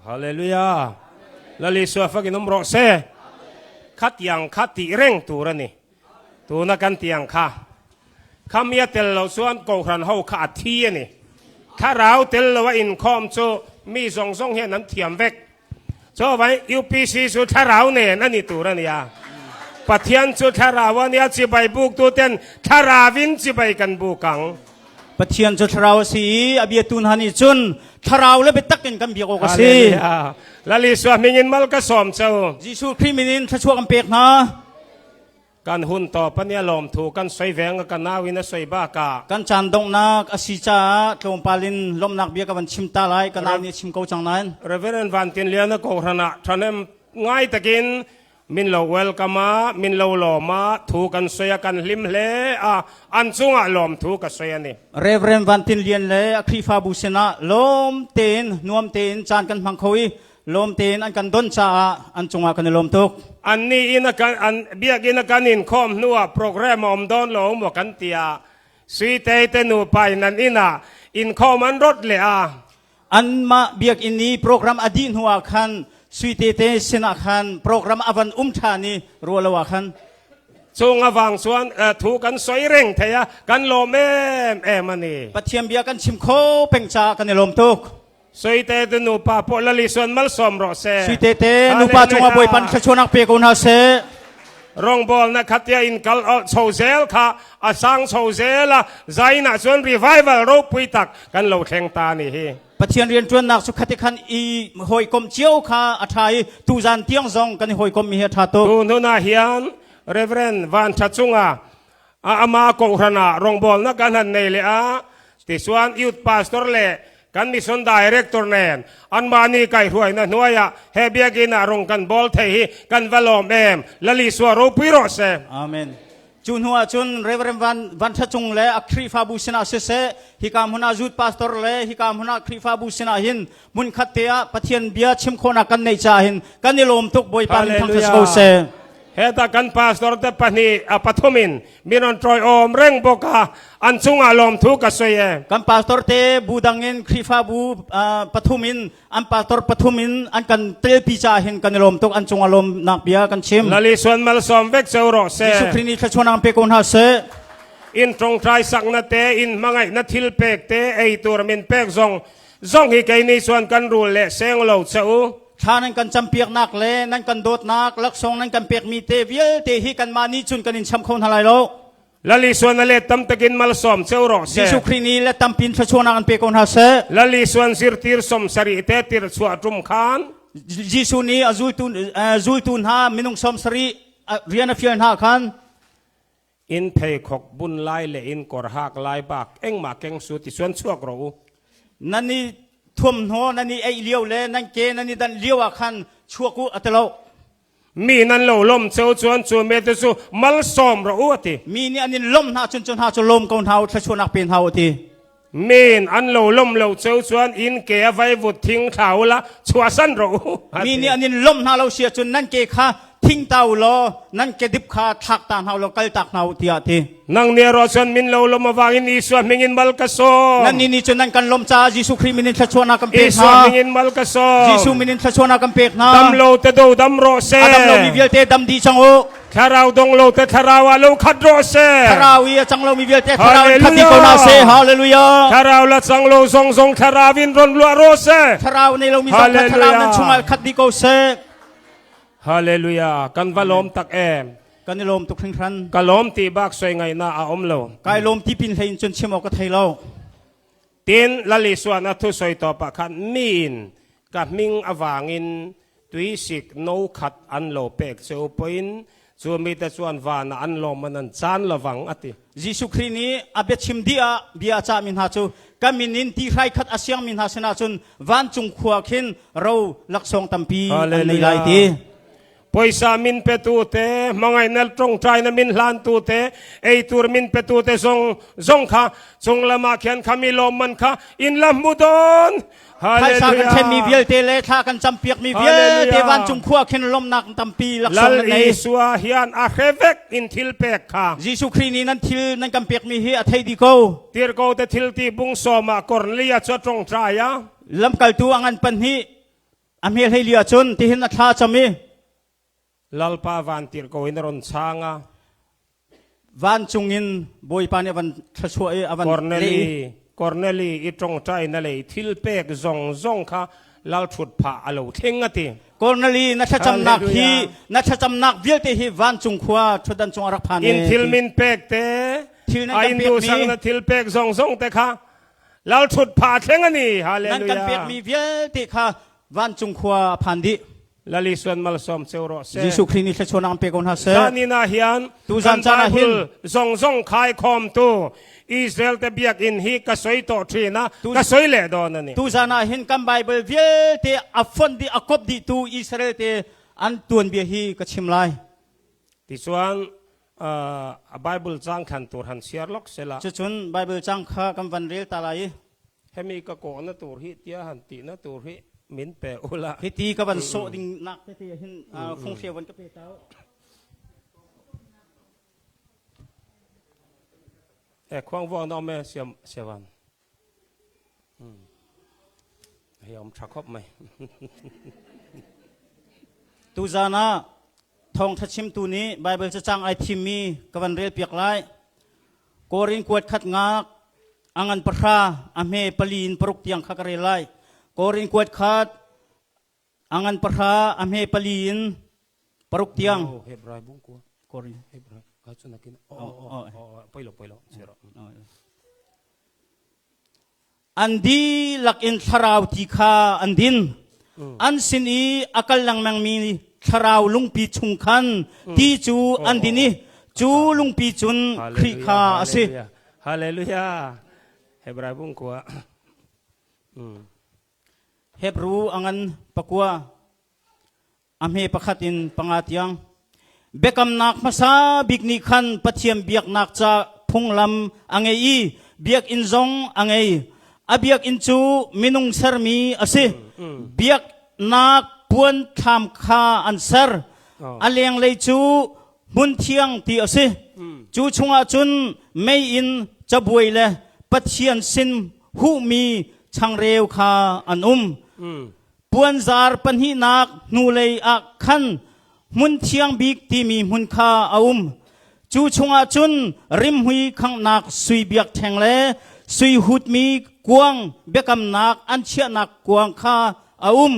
Hallelujah. Lal Isua fakin um rawh se. Kha tiang kha tih reng tur a ni. Tuna kan tiang kha. Khami a tel lo chuan kohhran ho kha a thi a ni. Thlarau tel lo a inkhawm chu mi zawng zawng hian an thiam vek. Chuvangin UPC chu thlarau nen a ni tur a nia. Pathian chu thlarau a nia, chibai buktu ten thlarauvin chibai kan buk ang. Pathian cu thlarau a si i a biatu hna nih cun thlarau le biatak in kan biak awk a si. Hallelujah. Lal Isua hming in mal ka sawm cheu. Jesuh Khrih min in thluachuah kan pek hna. Kan hun tawp a nia lawmthu kan sawi ve anga ka nau in a sawi bakah. Kan caan donghnak a si caah tlawmpal in lawmhnak bia ka van chim ta lai. Ka nau nih a chim ko cang nain. Reverend Van Tin Lian a kohhran ah ṭhahnem ngai takin min lo welcome a, min lo lawm a, thu kan sawi a, kan hlim hle a, an cungah lawmthu ka sawi a ni. Reverend Van Tin Lian le a Khrihfabu sinah lawm tein nuam tein caan kan hmang kho i Lawm tein an kan don caah an cungah kan i lawm tuk. Annih in a kan an biakinn a kan inkhawm hnuah program a um dawn lo maw kan tiah Suitei te nupa in an inn ah inkhawm an rawt leh a. Anmah biakinn i program a dih hnuah khan Suite te sinah khan program a van um ṭhan i ruah lo ah khan Chung a vang chuan thu kan soi reng thei a kan lawm em em a ni. Pathian bia kan chim kho peng caah kan i lawm tuk. Suite te nupa pawh Lal Isuan malsawm rawh seh. Suite te nupa cungah Bawipa thluachuahnak pe ko hna seh. Rawngbawlnak kha tia in kal chho zel kha a sang chho zel a zain ah cun revival ropui tak kan lo thleng ta ni hi. Pathian rianṭuannak cu khati khan i hawikom cio kha a ṭha i tuzan tiang zong kan i hawikom mi hi a ṭha tuk. Tu hnun ah hian Reverend Van Tha cungah a ama kohhran ah rawngbawlnak kan han nei leh a tichuan youth pastor le kan mission director nen anmahni kaihhruaina hnuaiah he biakinn ah rung kan bawl thei hi kan va lawm em Lal Isua ropui rawh se. Amen. Cu hnu ah cun Reverend Van Van Tha Cung le a Khrihfabu sinah siseh hika hmun ah youth pastor le hika hmun ah Khrihfabu sinah hin hmunkhat te ah Pathian bia chim khawhnak kan neih caah hin kan i lawm tuk Bawipa min thangṭhat ko seh. Heta kan pastor te pahnih a pathum in mi rawn ṭawiawm reng bawk a an cungah lawmthu ka sawi e. Kan pastor te bu dang in Khrihfabu pathum in an pastor pathum in an kan telpi caah hin kan i lawm tuk an cungah lawmnak bia kan chim. Lal Isuan malsawm vek cheu rawh seh. Jesuh Khrih nih thluachuahnak pe ko hna seh. In ṭongṭai sakna te in hmangaihna thil pek te ei tur min pek zong zong hi kei nih chuan kan rul le seng lo che u. Thla nan kan campiaknak le nan kan dawtnak laksawng nan kan pekmi te vialte hi kanmah nih cun kan in cham kho hna lai lo. Lal Isuan a let tam takin malsawm cheu rawh seh. Jesuh Khrih nih let tampin thluachuahnak an pe ko hna seh. Lal Isuan zirtir som sarih te tir chuah tum khan. Jesuh nih a zultu zultu hna minung som sarih rian a fial hna khan In pheikhok bun lai le in kawr hak lai bak engmah keng su ti chuan chuak rawh u. Nan i thuamhnaw nan i eih lio le nan ke nan i danh lio ah khan chuak u a ti lo. Mi nan lo lawm ceu chuan cu me te cu malsawm rawh u a ti. Mi nih an in lawmh hna cun cu hna cu lawm ko hna u thluachuahnak pe hna u a ti. Min an lo lawmh lo ceu chuan inn ke a vaivut thing thla u la chuahsan rawh u. Mi nih an in lawmh hna lo si ahcun nan ke kha thing ta u law nan kedip kha thlak ta hna u law kal tak hna u tiah a ti. Nang nih ruah cun min lo lawm awangin Isua hming in mal ka sawm. Nannih nih cun nan kan lawmh caah Jesuh Khrih min in thluachuahnak kan pek hna. Isua hming in mal ka sawm. Jesuh min in thluachuahnak kan pek hna. Dam lo te do dam rawh seh. A dam lomi vialte dam dih cang u. Thlarau dong lo te thlarau ah lo khat rawh seh. Thlarau i a cang lomi vialte thlarau in khat dih ko hna seh. Hallelujah. Thlarau la cang lo zong zong thlarau in ron luah rawh seh. Thlarau nei lomi zong kha thlarau nan chungah khat dih ko seh. Hallelujah. Kan va lawm tak em. Kan i lawm tuk hringhran. Ka lawm ti bak soi ngaihnak a um lo. Kai lawm ti pin hlei in cun chim awk ka thei lo. Tin Lal Isuan a thu soi tawp ah khan mi in ka hming avangin tuisik no khat an lo pek cheu poin cu mi te chuan van ah an lawm an an caan lovang a ti. Jesuh Khrih nih a biachim dih ah bia a cahmi hna cu ka min in ti hrai khat a siangmi hna sinah cun vancung khua khin ro laksawng tampi an nei lai ti. Poisa min petu te, hmangaihnak ṭongṭai na min hlantu te, eitur min petu te zong zong kha chunglam ah khin khami lawmman kha in la hmu dawn. Phaisa kan ṭhenmi vialte le thla kan campiakmi vialte vancung khua khin lawmnak tampi laksawng nan nei. Lal Isua hian a hre vek in thil pek kha. Jesuh Khrih nih nan thil nan kan pekmi hi a thei dih ko. Tirko te thil ti bung sawm ah Kornelia cu a ṭongṭai a. Lamkaltu a ngan pan hi. A hmel hei li ahcun tihin a thla cam i Lalpa vantirhko in a ron chang a. Vancung in Bawipa nih a van thluachuah i a van leh i Korneli, Korneli i ṭongṭai na lei thil pek zongzong kha lalṭhut phah a lo thleng a ti. Korneli na thlacamnak hi Hallelujah. na thlacamnak vialte hi vancung khua ṭhutdan cung a rak phan In e thil ti. min pek te, Thil nan a kan in pekmi duhsak na thil pek zongzong te kha lalṭhut phah a thleng a ni. Nan kan Hallelujah. pekmi vialte kha vancung khua a phan dih. Lal Isuan malsawm ceu rawh seh. Jesuh Khrih nih thluachuahnak an pe ko hna seh. Zanin ah hian Tuzan kan caan ah hin Bible zongzong khaikhawmtu Israel te biakinn hi ka soi tawh ṭhin a, ka soi leh dawn a ni. Tuzan ah hin kan Bible vialte a fonh dih a kop dihtu Israel te an tuanbia hi ka chim lai. Tichuan a Bible cang thlan tur han siar lok sela. Cucun Bible cang kha kan van rel ta lai i Hemi ka kawhna tur hi tia han tihna tur hi min pe ula. Hiti ka van sawh ding nak tete hin funghreu van ka pe tau. E khuang vuang na me siam siavan. Hei om tha khop mai. Tuzan ah thawngtha chimtu nih Bible cacang ai thimmi ka van rel piak lai. Korin kuat khat ngak a ngan pahra a hme pali in paruk tiang kha ka rel lai. Korin kuat khat a ngan pahra a hme pali in paruk tiang. Oh, Hebrai bung ko. Korin. Hebrai. Ka chu nakin. Oh, oh, oh, oh, poilo poilo. Zero. An dihlak in thlarau ti kha an din. An sin i a kal lengmangmi thlarau lungpi chung khan ti cu an din i cu lungpi cun Khrih kha a si. Hallelujah. Hebrai bung kua. Hebru a ngan pakua. A hme pakhat in panga tiang. Biakamnak hmasa bik nih khan Pathian biaknak ca phunglam a ngei i biakinn zong a ngei. A biakinn cu minung sermi a si. Biaknak puan thlam kha an ser. A lenglei cu hmun thiang ti a si. Cu chungah cun mei in cabuai le Pathian sin huhmi changreu kha an um. Puanzar pahnihnak hnulei ah khan hmun thiang bik timi hmun kha a um. Cu chungah cun rimhmui khanghnak sui biakṭheng le sui hutmi kuang biakamnak an chiahnak kuang kha a um.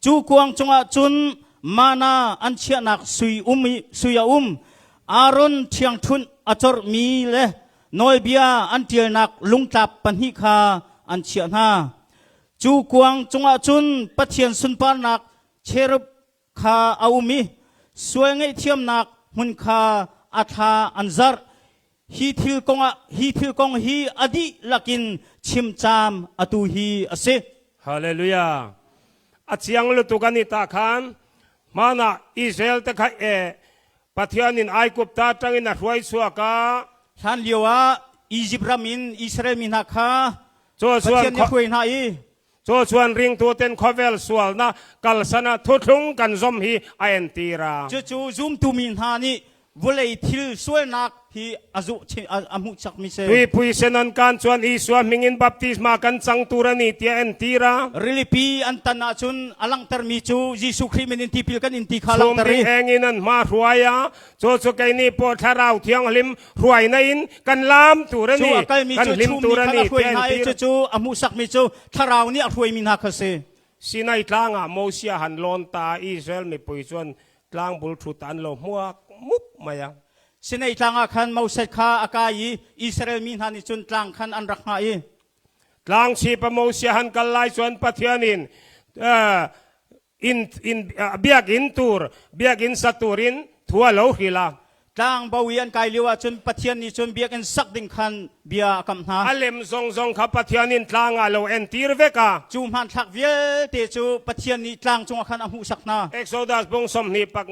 Cu kuang cungah cun mana an chiahnak sui, um i, sui a um. Aaron ṭhiangṭhunh a corhmi le nawlbia an ṭialnak lungtlap pahnih kha an chiah hna. Cu kuang cungah cun Pathian sunparnak cherub kha a um i sual ngaihthiamnak hmun kha a thla an zarh. Hi thil kongah hi thil kong hi a dihlak in chimcaam atu hi a si. Hallelujah. A chiang lutuk ani ta khan mana Israel te kha e Pathian in Aigupta tangin a hruai chuak a Hlan lio ah Izipt ram in Israel mi hna kha Cu Pathian nih a hruai hna i Cu chuan ringtu ten khawvel sualnak kalsan ah thuthlung kan zom hi a entir a. Cucu zumtu mi hna nih vawlei thil sualnak hi a zuh a hmuhsak mi si. Tuipui sen an kan chuan Isua hming in baptisma kan chang tur a ni tiah entir a. Rilipi an tan ahcun a langhtermi cu Jesuh Khrih min in tipil kan in ti kha langhter i. Chumbi eng in an hma hruai a. Cu cu kei nih pawh thlarau thianghlim hruaina in kan lam tur a Cu ni, a kalmi kan cu hlim chum tur nih a khan ni a hruai tiah hna an i tir. cucu a hmuhsakmi cu thlarau nih a hruaimi hna kha si. Sinai tlang ah Moses han lawn ta Israel mipui chuan tlangbul thut an lo hmuak mup mai a. Sinai tlang ah khan Moses kha a kai i Israel mi hna nih cun tlang khan an rak hngah i Tlang chip a Moses han kal lai chuan Pathian in in in biakinn tur biakinn sa turin thu a lo hril a. Tlang bo i an kai lio ahcun Pathian nih cun biakinn sak ding khan bia a kamh hna. A lem zongzong kha Pathian in tlang ah lo entir vek a. Cu hmanthlak vialte cu Pathian nih tlang cungah khan a hmuhsak hna. Exodus bung 25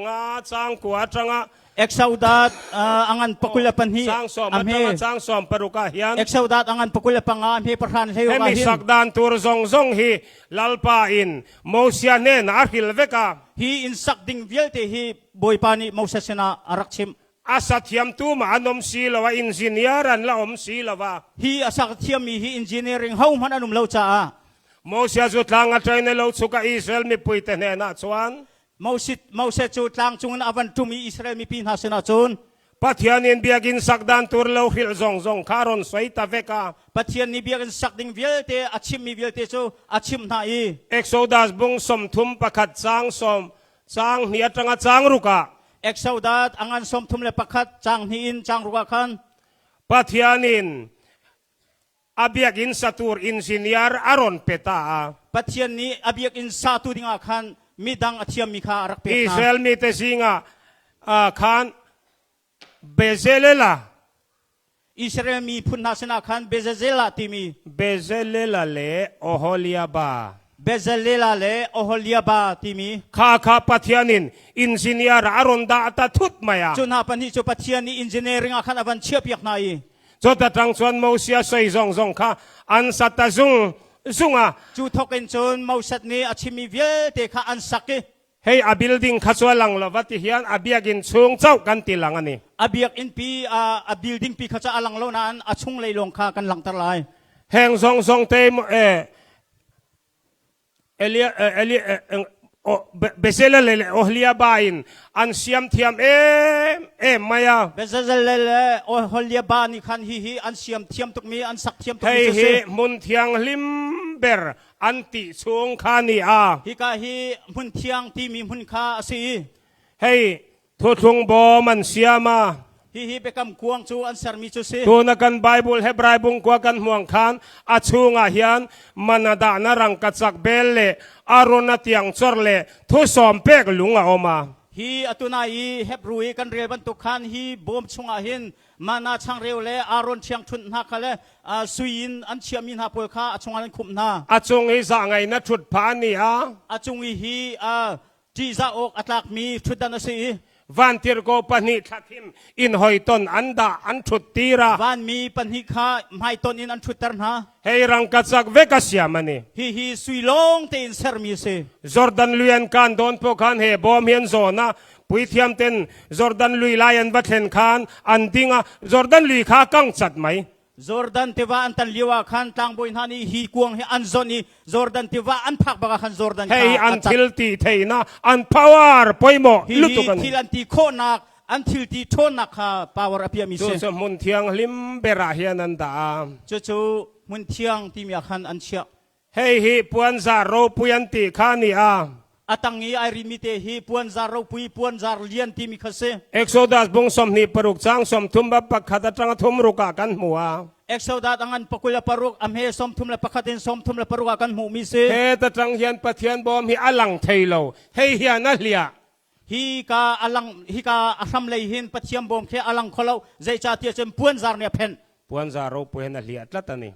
caang kua atangah Exodus a ngan pakul a pahnih Caang sawm atanga caang sawm paruk ah hian Exodus a ngan pakul a panga a hme pahran hlei hemi hin sakdan tur zong zong hi Lalpa in Moses hnenah a hril vek a. Hi inn sak ding vialte hi Bawipa nih Moses sinah a rak chimh. A sa thiamtu ma an um si lo a, engineer an la um si lo a. Hi a sak thiammi hi engineering hohmanh an um lo caah. Moses cu tlang a ṭain i lo chuk ah Israel mipui te hnenah chuan Moses Moses cu tlang cungin a van ṭum i Israel mipi hna sinah cun Pathian in biakinn sak dan tur lo hrilh zong zong kha ron soi ta vek a. Pathian nih biakinn sak ding vialte a chimmi vialte cu a chimh hna i Exodus bung 31 caang sawm caang hnih aṭanga caang ruk ah Exodus a ngan 31 caang hnih in caang ruk ah khan Pathian in a biakinn satur engineer a ron pe ta a. Pathian nih a biakinn satu dingah khan midang a thiammi kha a rak pek hna. Israel mi te zingah khan Bezelela Israel mi phun hna sinah khan Bezelela timi Bezelela le Oholiaba Bezelela le Oholiaba timi kha kha Pathian in engineer a ron dah ta thut mai a. Cu hna pahnih cu Pathian nih engineering ah khan a van chiahpiak hna i Cuta tang chuan Moses soi zong zong kha an sat ta zung zung ah Cu thawk in cun Moses nih a chimmi vialte kha an sak i hei a building kha cu a lang lo va ti hian a biakinn chung chauh kan ti lang ani. A biakinn pi a building pi kha cu a lang lo nain a chunglei lawng kha kan langhter lai. Heng zong zong te eh Elia, Elia, Bezalel le Oholiaba in an siam thiam em em mai a. Bezalel le Oholiaba nih khan hi hi an siam thiam tukmi an sak thiam tukmi Hei cu hi si. hmun thianghlim ber an ti chung kha ni a. Hika hi hmun thiang timi hmun kha a si i Hei Thuthlung bawm an siam a. Hihi biakam kuang cu an sermi cu si. Tuna kan Bible Hebrai bung kua kan hmuang khan a chungah hian mana dahna rangkachak bel le Aaron a tiang chor le thusawm pek lung a um a. Hi atuna i Hebrew i kan rel bantuk khan hi bawm chungah hin mana changreu le Aaron ṭhiangṭhunh hna kha le sui in an chiahmi hna pawl kha a chungah an khumh hna. A cung i zah ngai na ṭhut pha ni a. A cung i hi ṭihzah awk a tlakmi ṭhutdan a si i vantirhkoh pahnih thlathim in hoiton an dah an ṭhut tira vanmi pahnih kha hmaiton in an ṭhutter hna. Hei rangkachak vek a siam ani. Hihi sui lawng tein sermi a si. Jordan lui an kan dawn pawh khan he bawm hi an zawn a puithiam ten Jordan lui lai an va thlen khan an ding a Jordan lui kha kang chat mai. Jordan tiva an tan lio ah khan tlangbawi hna nih hi kuang hi an zonh i Jordan tiva an phak bak ah khan Jordan kha Hei an a cat. thil ti theihnak an power poimawh Hi lutuk hi an thil an ti khawhnak an thil ti ṭhawnnak kha power a piahmi Cu si. cu hmun thianghlim ber ah hian an dah a. Cucu hmun thiang timi ah khan an chiah. Hei hi puanzar ropui an ti kha ni a. A tang i ai rimi te hi puanzar ropui, puanzar lian timi kha si. Exodus bung 26 caang 30 ba pakhat atang thum ruk ah kan hmu a. Exodus angan pakul a paruk a hme 31 in 36 ah kan hmuhmi si. He ta tang hian Pathian bawm hi a lang thei lo. Hei hian a hliah. Hi ka alang hi ka a hram lei hin Pathian bawm khi alang kholo zeicahtiah cun puanzar nih a phenh. Puanzar ropui hin a hliah tlat ani.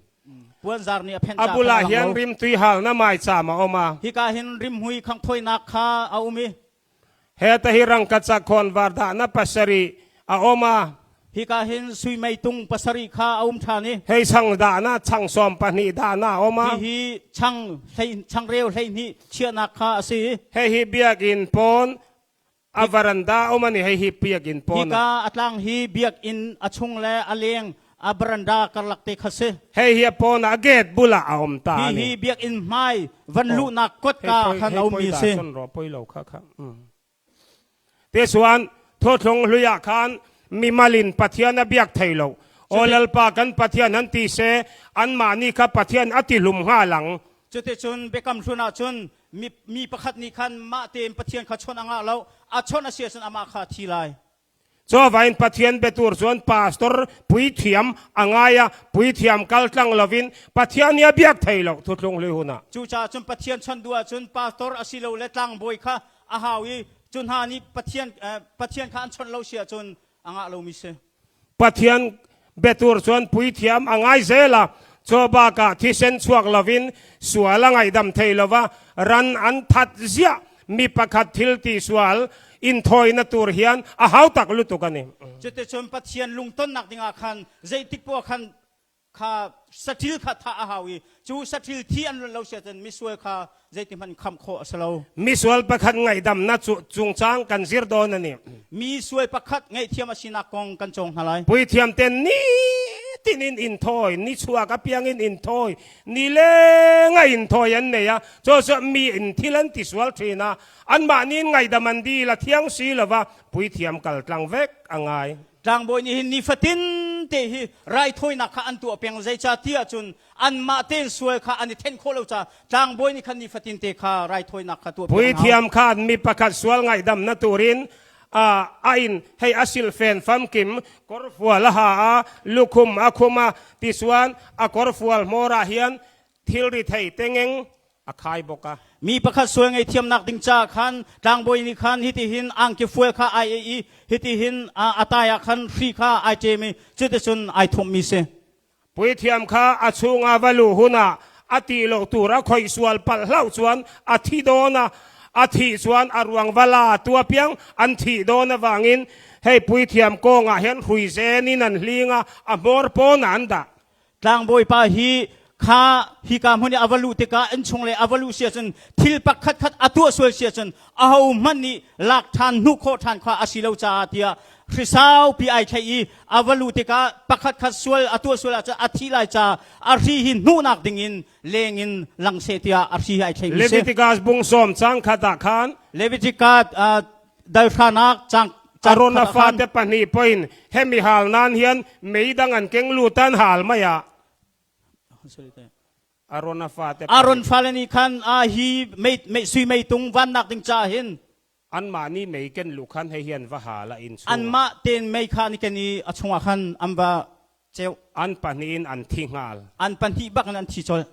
Puanzar nih a phenh A bulah hian rimtui halna maicham a um a. Hika hin rimhmui khanghthawinak kha a um i Heta hi rangkachak khawnvar dahna pasarih a um a. Hika hin sui meitung pasarih kha a um ṭhan i Hei chang dahna chang sawm pahnih dahna a um a. Hihi chang hlei changreu 12 chiahnak kha a si i Hei hi biakinn pawn a varanda a um ani hei hi biakinn pawn. Hika a tlang hi biakinn a chung le a leng a baranda karlak te kha si. Hei hi a pawn a gate bulah a um ta ani. Hihi biakinn hmai van luhnak kotka khan a ummi si. Hei poi ro poi lo kha kha. Te chuan thuthlung hlui ah khan mimal in Pathian a biak thei lo. Aw Lalpa kan Pathian han ti se anmah nih kha Pathian a ti hlum hnga lang. Cuticun biakam hlun ah cun mi, mi pakhat nih khan mah tein Pathian kha chawnh a ngah lo. A chawnh a si ahcun amah kha a thi lai. Cuavain Pathian biatur cun pastor puithiam a ngai a puithiam kaltlang loin Pathian nih a biak thei lo thuthlung hlui hun ah. Cucaah cun Pathian chawnh duh ahcun pastor asilole tlangbawi kha a hau i cu hna nih Pathian, eh, Pathian kha an chawnh lo si ahcun a ngah lomi si. Pathian biatur cun puithiam a ngai zel a cu bakah thisen chuak loin sual a ngaihdam thei lova ran an that ziah mi pakhat thil ti sual in thawina tur hian a hautak lutuk ani. Cuticun Pathian lungtonnak dingah khan zeitik poah khan kha saṭil kha thah a hau i cu saṭil thi an luan lo si ahcun misual kha zeitihmanh khamh khawh a si lo. Misual pakhat ngaihdamnak cu cungcang kan zir dawn ani. Mi sual pakhat ngaihthiam a sinak kong kan cawng hna lai. Puithiam ten ni tinin inthawi, ni chuak apiangin inthawi, nilenga inthawi an nei a, chu chu mi in thil an tisual thin a, anmahniin ngaihdam an dil a thiang si lova, puithiam kal tlang vek a ngai. Tlangbawi nih hin nifatin te hi raithawinak kha an tuah peng zeicah ti ahcun anmah tein sual kha an i thenh khawh lo caah tlangbawi nih khan nifatin te kha raithawinak kha tuah piak an hau. Puithiam khan mi pakhat sual ngaihdamnak turin a in hei a silfen famkim kawrfual a ha a, lukhum a khum a, tisuan a kawrfual hmawr ah hian thilri thei tengeng a khai bawk a. Mi pakhat sual ngaihthiamnak ding caah khan tlangbawi nih khan hitihin angki fual kha ai ei i hitihin a tai ah khan hri kha ai ṭem i cuticun ai thawmhmi si. Puithiam kha a chungah va luh hunah a tih lo tur a khawih sual palh hlauh chuan a thi dawn a, a thih chuan a ruang va la tu apiang an thih dawn avangin hei puithiam kawngah hian hrui zen in an hling a, a hmawr pawnah an dah. Tlangbawi pa hi kha hika hmun i a va luh tikah innchung lei a va luh si ahcun thil pakhatkhat a tuah sual si ahcun ahohmanh nih lak ṭhan hnuh khawh ṭhan kha a si lo caah tiah hrisaupi ai thlaih i a va luh tikah pakhatkhat sual a tuah sual ahcun a thih lai caah a hri hi hnuhnak dingin leng in lang seh tiah a hri hi ai thlaihmi si. Leviticus bung sawm cang khat ah khan Leviticus dal hranak cang Aaron a fate pahnih pawhin hemi hal nan hian meidang an keng lut an hal mai ah Aaron a fate Aaron fale nih khan a hi mei mei sui meitung vannak ding ca hin anmah nih mei ken lu khan hei hian va hal a in chung anmah ten mei kha ni ken i a chungah khan an va ceu an pahnih in an thi hngal an pahnih bak in an thi colh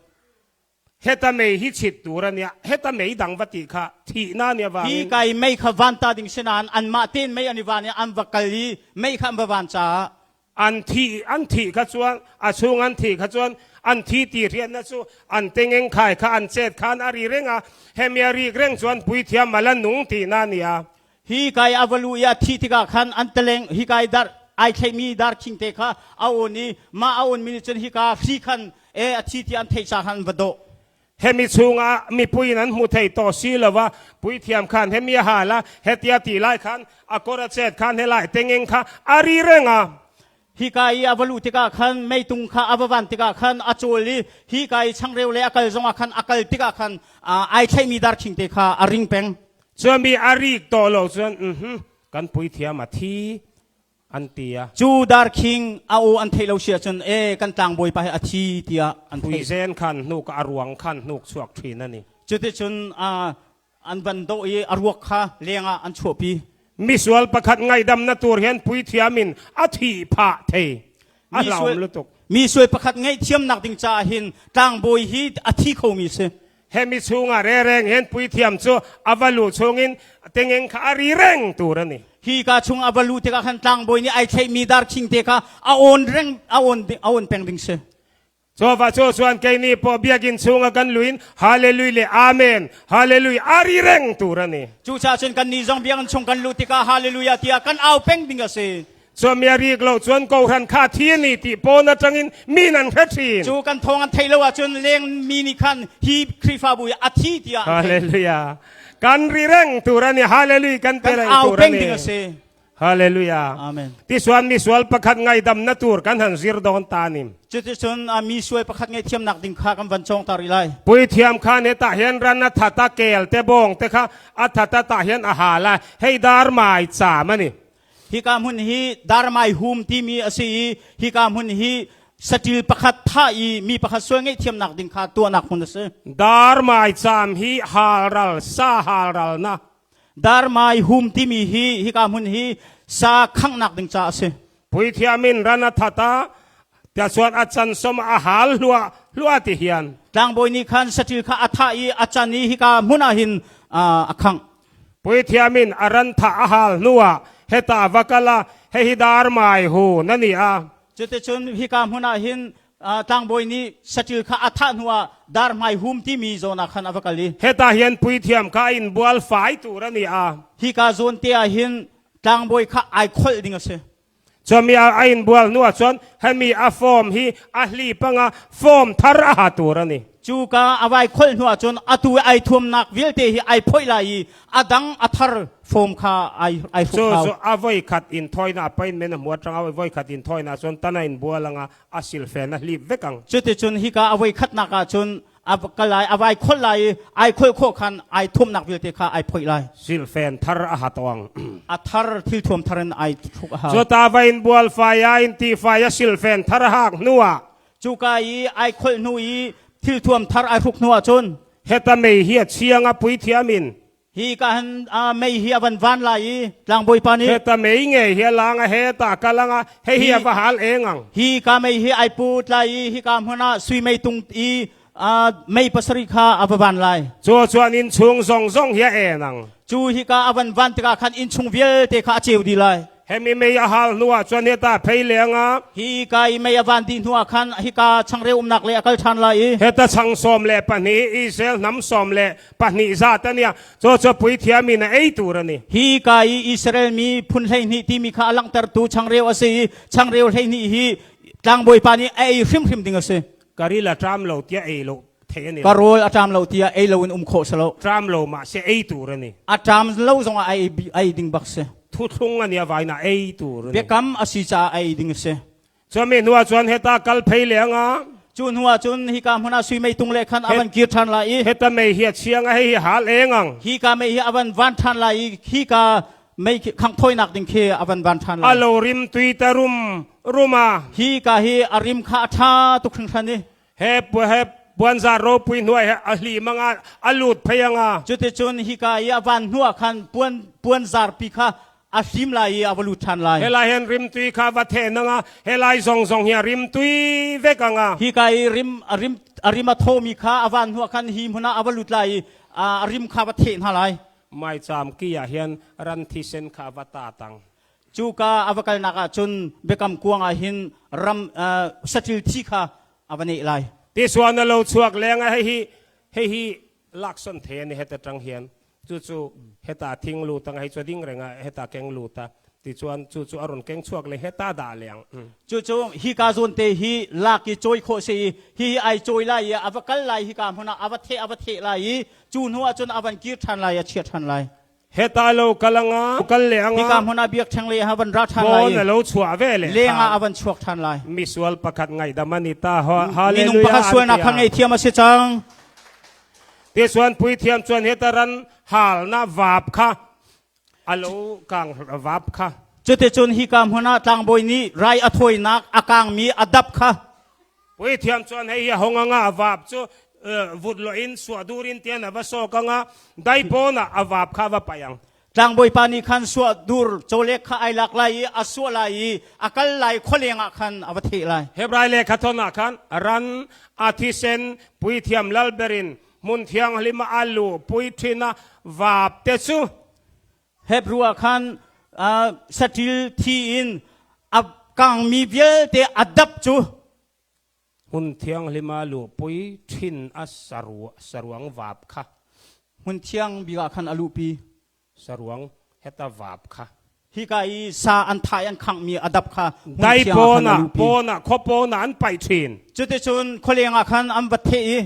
Heta mei hi chit tur a nia, heta mei dang va tih kha thihna nia vangin. Hi kai mei kha van ta ding si nain anmah tein mei an i van i an va kal i mei kha an va van caah. An thih an thih kha chuan a chung an thih kha chuan an thi ti rianna chu an tengeng khai kha an chet khan a ri reng a, hemi a rik reng chuan puithiam a la nung tihna nia. Hi kai a va lu i a thih tikah khan an teleng hi kai dar ai thlaihmi dar khing te kha a awn i mah a awnmi nih cun hika hri khan e a thi tiah an theih caah khan an va dawh. Hemi chungah mipui in an hmu thei tawh si lova puithiam khan hemi a hal a, hetia ti lai khan a kawr a chet khan helai tengeng kha a ri reng a. Hika i a va luh tikah khan meitung kha a va van tikah khan a cawl i hika i changreu le a kal zongah khan a kal tikah khan ai thlaihmi darkhing te kha a ring peng. Chuan mi a rik tawh lo chuan mhm kan puithiam a thi an ti a. Cu darkhing a aw an theih lo si ahcun e kan tlangbawi pa hi a thi tiah an theih. Puizen khan hnuk a ruang khan hnuk chuak ṭhin a ni. Cuticun an van doh i a ruak kha lengah an chuahpi. Misual pakhat ngaihdamnak tur hian puithiam in a thih phah thei. A hlaum lutuk. Mi sual pakhat ngaihthiamnak ding caah hin tlangbawi hi a thi khomi si. Hemi chungah rereng hian puithiam cu a va lu chungin tengeng kha a ri reng tur a ni. Hi ka chung a va lu tikah khan tlangbawi nih ai thlaihmi darkhing te kha a awn reng a awn a awn peng ding si. Chawva cu chuan keini pawh biakinn chungah kan luin Hallelujah le Amen, Hallelujah a ri reng tur a ni. Cucaah cun kannih zong biakinn chung kan luh tikah Hallelujah tiah kan au peng ding a si. Cuami a rik lo cun kohhran kha thi a ni ti pawn aṭangin mi nan hre ṭhin. Cu kan thawng an theih lo ahcun leng mi nih khan hi Khrihfabu hi a thi tiah an theih. Hallelujah. Kan ri reng tur a ni. Hallelujah kan ti Kan reng au tur a peng ni. ding a si. Hallelujah. Amen. Tisuan mi sual pakhat ngaidam na tur kan han zir dawn ta nim. Cuticun a mi sual pakhat ngaihthiamnak ding kha kan van cawng ta rih lai. Puithiam khan hetah hian ran a that a kel te bawng te kha a that a tah hian a hal a hei dar mai cham ani. Hika hmun hi darmai hum timi a si i hika hmun hi saṭil pakhat thah i mi pakhat sual ngaihthiamnak ding kha tuahnak hmun a si. Dar mai cham hi halral sa halral na Darmai hum timi hi hika hmun hi sa khanghnak ding caah a si. Puithiam in ran a that a tiah a can som a hal hluah hluah ti hian. Tlangbawi nih khan saṭil kha a thah i a can i hika hmun ah hin a khangh. Puithiam in a ran thah a hal hnuah heta va kal a hihi darmai hu na ni a. Cuticun hika hmun ah hin tlangbawi nih saṭil kha a thah hnuah darhmai hum timi zawn ah khan a va kal i Heta hian puithiam kha a inbual fai tur a ni a. Hika zawn te ah hin tlangbawi kha ai kholh ding a si. Cumi a inbual hnuah cun hemi a form hi a hlip anga form thar a ha tur a ni. Cu ka a vai kholh hnu ahcun atu i ai thuamnak vialte hi ai phoih lai i a dang a thar fawm kha ai ai hruk Cu hau. cu a voi khat in thawina appointment a hmu atanga voi khat in thawina cun tana in bual anga a silfen a hlip vek ang. Cuticun hika a voi khatnak ahcun a kal lai a vai kholh lai i ai kholh khawh khan ai thuamnak vialte kha ai phoih lai. Silfen thar a hat ang. A thar thil thuam thar in ai hruk a hau. Cuta va in bual fai a in ti fai a silfen thar a hak hnuah Cuka i ai kholh hnu i thilthuam thar ai hruk hnu ahcun heta mei hi a chiang a puithiam in hi ka han mei hi a van van lai i tlangbawipa nih heta mei nge hi a lang a heta kalanga hei hi a va hal eng ang hi ka mei hi ai put lai i hi ka hmun ah sui mei tung i mei pasarih kha a va van lai cu chuan in chung zong zong hi a en ang cu hi ka a van van tikah khan inn chung vialte kha a ceu dih lai Hemi mei a hal hnuah cun heta phei lengah Hi ka i mei a van dih hnuah khan hika changreu umnak lei a kal ṭhan lai i heta chang 12 Israel hnam 12 zat ania cu cu puithiam in a ei tur ani. Hi ka i Israel mi phun 12 timi kha a langhtertu changreu a si i changreu 12 hi tlangbawipa nih a ei hrimhrim ding a si. Ka ril a ṭam lo tiah ei lo thei ani. Ka rawl a ṭam lo tiah ei loin um khawh si lo. Ṭam lo mah se ei tur ani. A ṭam lo zongah a ei, ei ding bak si. Thuthlung ani a vaina ei tur ani. Biakam a si caah a ei ding a si. Cumi hnu ah cun heta kal phei lengah Cu hnu ah cun hika hmun ah sui mei tung le khan a van kir ṭhan lai i heta mei hi a chiang a hei hi hal eng ang. Hika mei hi a van van ṭhan lai i hika mei khangh thawinak ding khi a van van ṭhan lai. A lo rim tui ta rum rum a. Hi ka hi a rim kha a ṭha tuk hringhran i. He he puanzar ropui hnuai he a hlim anga a lut phei anga. Cuticun hika i a van hnuah khan puan puanzarpi kha a hlim lai i a va lut ṭhan lai. Helai hen rimtui kha va then anga helai zong zong hi a rimtui vek anga. Hika i rim a rim a rim a thomi kha a van hnuah khan hi hmun ah a va lut lai i a rim kha va theh hna lai. Maicham ki ah hin ran thisen kha va ta tang. Cuka a va kalnak ah cun biakam kuang ah hin ram saṭil thi kha a va neh lai. Tisuan a lo chuak leng ah hihi hihi lakson the ni heta tang hian cu cu heta thing lu tang hei chu ding renga heta keng lu ta ti chuan cu cu aron keng chuak le heta da leng. Cucu hika zawn te hi lak i cawi khawh si i hi ai cawi lai i a va kal lai hika hmun ah a va theh a va theh lai i cu hnu ah cun a van kir ṭhan lai a chia ṭhan lai. Heta lo kal anga kal le anga Hika hmun ah biakṭheng lei ah van ra ṭhan lai Pawn a lo chuah ve le leng ah a van chuak ṭhan lai. Misual pakhat ngaihdam ani ta Minung hallelujah pakhat sualnak kha ngaihthiam a si cang. Ti chuan puithiam chuan heta ran halna vap kha a lo kang vap kha Cuticun hika hmun ah tlangbawi nih rai a thawinak a kangmi a dap kha Puithiam chuan hei hi a hong anga a vap cu vut lo in suah dur in tian a va sawk anga daipawn ah a vap kha va paih ang. Tlangbawipa nih khan suah dur cawlek kha ai lak lai i a suah lai i a kal lai khualeng ah khan a va theh lai. Hebrai lehkhathon ah khan ran a thisen puithiam lalber in hmun thianghlim ah a luh pui ṭhin a vap te cu Hebrew ah khan saṭil thi in a kangmi vialte a dap cu hmun thianghlim ah luhpui ṭhin a saruang vap kha hmun thiang bik ah khan a luhpi saruang heta vap kha hika i sa an thai an khanghmi a dap kha hmun dai thiang ah khan a pawn ah luhpi pawn ah khuapawn ah an paih ṭhin cuticun khualeng ah khan an va theh i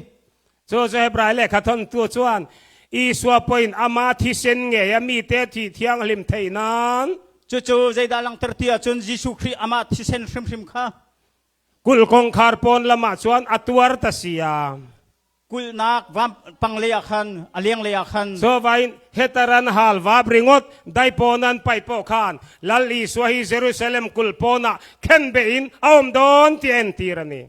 Cu cu Hebrai lehkha thawntu chuan Isua pawhin amah thisen ngei a mite thi thianghlim thei nan Cucu zeidah langhter ti ahcun Jesuh Khrih amah thisen hrimhrim kha kulh kongkhar pawn lam ah chuan a tuar ta si a. Kulhnak vampang lei ah khan a leng lei ah khan So vain hetaran hal vap ringot daipawn an pai pawh khan Lal Isua hi Jerusalem kulh pawn ah khenbe in a um dawn ti entir a ni.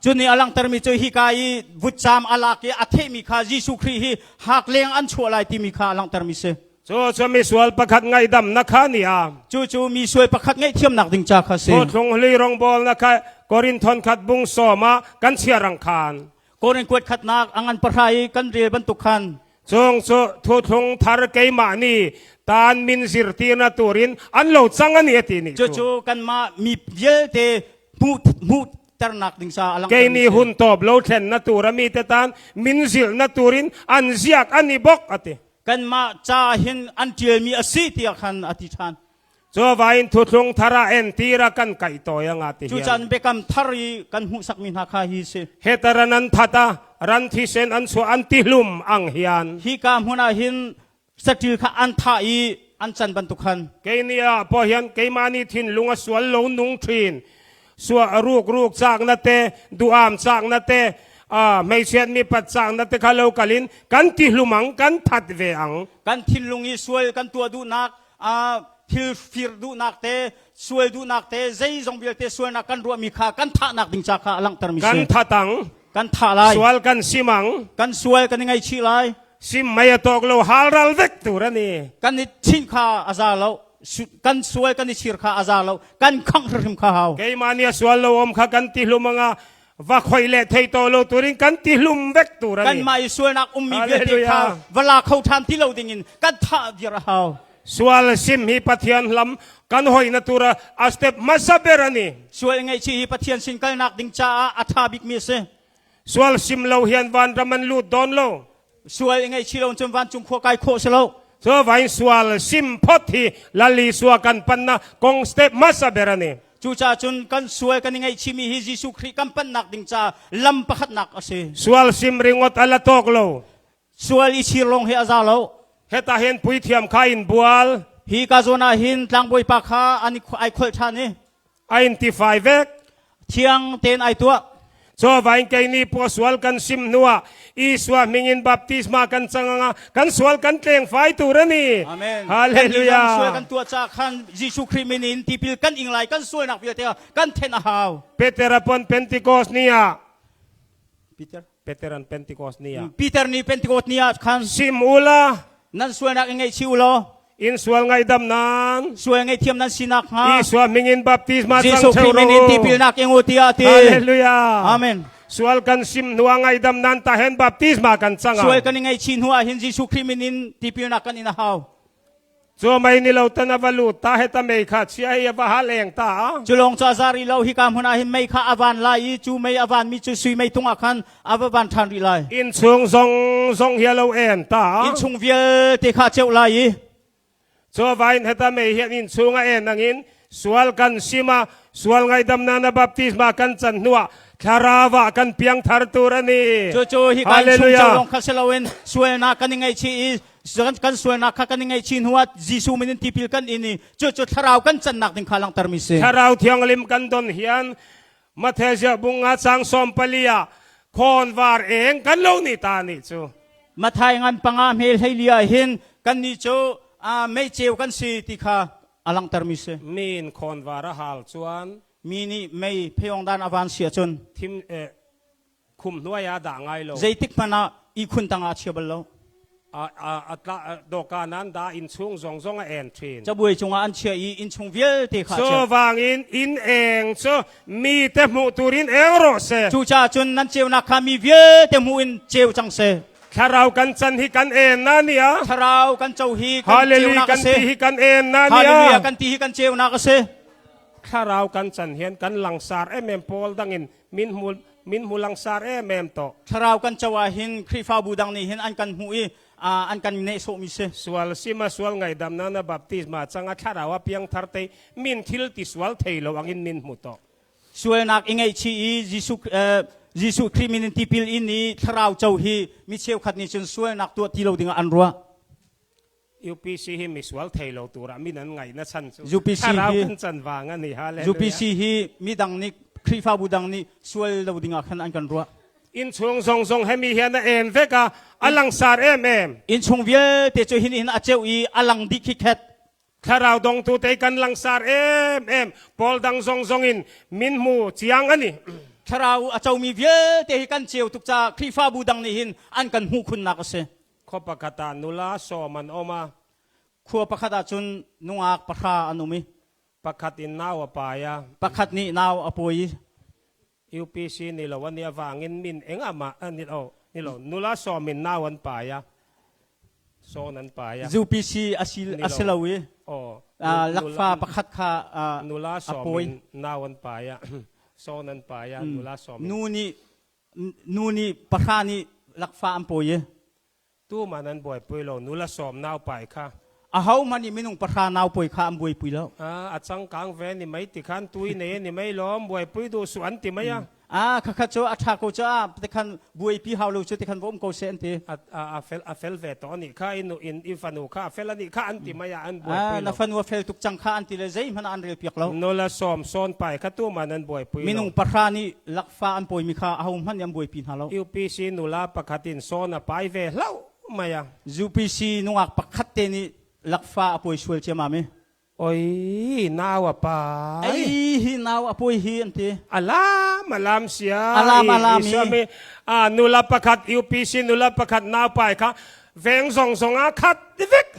Cu nih a langhtermi cu hika i vutcaam a lak i a thehmi kha Jesuh Khrih hi hak leng an chuah lai timi kha a langhtermi si. Cu cu misual pakhat ngaihdamnak kha ni a. Cu cu misual pakhat ngaihthiamnak ding ca kha si. Thuthlung hlui rawngbawlnak kha Korinthon khat bung sawm ah kan chia rang khan. Korin kuat khatnak a ngan pahra i kan rel bantuk khan. Cung cu thuthlung thar keimah nih tan min zirtirna turin an lo cang ani ati ni cu. Cucu kanmah mi vialte hmuh hmuh ternak ding sa a langhter Kei nih hun tawp lo thlen na tur ami te tan min zilh na turin an ziak an i bok ati. Kanmah ca hin an ṭialmi a si tiah khan a ti ṭhan. Chuvain thuthlung thar ah entir a kan kaih tawi anga ti hian. Cucan biakam thar i kan hmuhsakmi hna kha hi si. Heta ran an that a, ran thisen an chuah an tihlum ang hian. Hika hmun ah hin saṭil kha an thah i an can bantuk khan. Keini ah pawh hian keimah nih thinlung a sual lo nung ṭhin. Suah ruk ruk cakna te, duham cakna te, hmeichhiat mipat cakna te kha lo kal in kan tihlum ang, kan that ve ang. Kan thinlung i sual kan tuah duhnak thil fir duhnak te sual duhnak te zeizong vialte sualnak kan ruahmi kha kan thahnak ding ca kha a langhtermi si. Kan thatang. Kan thah lai. Sual kan simang. Kan sual kan i ngaihchih lai. Sim mei a tawk lo halral vek tur ani. Kan i chinh kha a za lo. Kan sual kan i chir kha a za lo. Kan khangh hrimhrim kha hau. Keimah nih a sual lo om kha kan ti hlum anga va khoi le thei to lo turin kan ti hlum vek tur ani. Kanmah i sualnak ummi vialte kha va la kho ṭhan ti lo dingin kan thah viar a hau. Sual sim hi Pathian lam kan hoina tura a step hmasa ber ani. Sual ngaihchih hi Pathian sin kalnak ding caah a ṭha bikmi a si. Sual sim lo hian vanram an lut dawn lo. Sual i ngaihchih lo cun vancung khua kai khawh si lo. Cu vain sual sim phot hi Lal Isua kan panna kong step hmasa ber ani. Cucaah cun kan sual kan i ngaihchihmi hi Jesuh Khrih kan panhnak ding ca lam pakhatnak a si. Sual sim ringot a la tawk lo. Sual i chir lawng hi a za lo. Heta hin puithiam kha in bual. Hi ka zawn ah hin tlangbawi pa kha an ai kholh ṭhan i A in tifai vek. Thiang tein ai tuah. Cuavain keini pawh sual kan sim hnuah Isua hmingin baptisma kan cang anga kan sual kan tleng fai tur ani. Amen. Hallelujah. Sual kan tuah ca khan Jesuh Khrih min in tipil kan ing lai kan sualnak vialte kan then a hau. Peter upon Pentecost ni ah Peter Peter an Pentecost ni ah Peter nih Pentecost ni ah khan sim ula nan sualnak i ngaihchih u law in sual ngaidam nan sual ngaihthiam nan si nakhnga Isua mingin baptisma Jesuh cang Khrih min in tipilnak ing u tiah a ti. Hallelujah. Amen. Sual kan sim hnu ah ngaidam nan ta hen baptisma kan cang Sual kan i ngaihchih hnu ah hin Jesuh Khrih min in tipilnak kan in a hau. Cu mei ni lo tan a va lut ta he ta mei kha chia hi a va hal eng ta a. Cu lawng cu a za rih lo hika hmun ah hin mei kha a van lai i cu mei a vanmi cu sui mei tung ah khan a va van ṭhan rih lai. Inn chung zong zong hi a lo en ta. Inn chung vialte kha a ceuh lai i. Cu vain heta mei hian inn chung a en angin sual kan sim a sual ngaidamnak na baptisma kan can hnuah thlarau ah kan piangthar tur ani. Cucu hika inn chung ceu lawng kha si loin sualnak kan i ngaihchih i kan sualnak kha kan i ngaihchih hnuah Jesuh min in tipil kan in i cucu thlarau kan cannak ding kha langhtermi si. Thlarau thianghlim kan don hian Matthaesia bunga chang 14 ah khawnvar eng kan lo ni ta ni cu. Matthai ngan panga hme hleili ah hin kan nih cu mei ceu kan si ti kha a langhtermi si. Min khawnvar a hal chuan mi nih mei pheyong dan a van si ahcun thim khum hnuai ah dah ngai lo. Zeitik hmanh ah ihkhun tangah a chia bal lo. Dawhkaan an dah innchung zong zong a en ṭhin. Cabuai cungah an chiah i innchung vialte kha a chiah. Cu vangin inn eng cu mi te hmuh turin eng rawh seh. Cucaah cun nan ceunak kha mi vialte hmuh in ceu cang seh. Thlarau kan can hi kan en na nia. Thlarau kan co hi kan ceunak a si. Kan ti hi kan en na nia. Hallelujah kan ti hi kan ceunak a si. Thlarau kan can hian kan langsar em em pawl dangin min hmu min hmu langsar em em to. Thlarau kan co ah hin Khrihfabu dang nih hin an kan hmuh i an kan nehsawhmi si. Sual sima sual ngaidam na na baptisma changa thlarau a piang thar te min thil ti sual thei lo angin min hmu to. Sualnak i ngaihchih i Jesuh Jesuh Khrih min in tipil in i thlarau co hi mi cheukhat nih cun sualnak tuah ti lo dingah an ruah. UPC hi misual thei lo turah min an ngaih na chan cu UPC thlarau hi kan can wang ani hallelujah UPC hi midang nih Khrihfabu dang nih sual lo dingah khan an kan ruah. Innchung zong zong hemi hian a en vek a a langsar em em. Innchung vialte cu hin hin a ceu i a lang dih khikhet. Thlarau dongtu te kan langsar em em pawl dang zong zong in min hmu chiang ani. Thlarau a comi vialte hi kan ceu tuk ca Khrihfabu dang nih hin an kan hmuh khunnak a si. Khua pakhat ah nula sawm an um a. Khua pakhat ah cun nungak pahra an um i. Pakhat in nau a pai a. Pakhat nih nau a pawi i. UPC ni lo an i avangin min engah mah ni lo ni lo nula sawm in nau an pai a. Sawn an pai a. UPC a si a si lo i. Oh. Lakfa pakhat kha nula a sawm pawi. in nau an pai a. Sawn an pai a nula sawm in. Nu nih Nu nih pahra nih lakfa an pawi i Tuman an buaipui lo nula sawm naupai kha. Ahohmanh nih minung pahra nau pawi kha an buaipi lo. A changkang ve ni mai ti khan tui nei ni mai lawm buaipui duh suh an ti mai a. A khakha cu a ṭha ko cu a tikhan buaipi hau lo cu tikhan va um ko seh an ti. A fel a fel ve to ani kha inu in i fanu kha a fel ani kha an ti mai a an buaipui lo. Na fanu a fel tuk cang kha an ti le zeihmanh an rel piak lo. Nula sawm sawn pai kha tu man an buaipui lo. Minung pahra nih lakfa an pawimi kha ahohmanh nih an buaipi hna lo. UPC nula pakhat in sawn a pai ve hlauh mai a. UPC nungak pakhat te nih lakfa a pawi sual ciamam i. Oi, nau a pai. Ei hi nau a pawi hi an ti. Alam alam sia. Alam alam i. A nula pakhat UPC nula pakhat nau pai kha veng zong zong ah khat vek.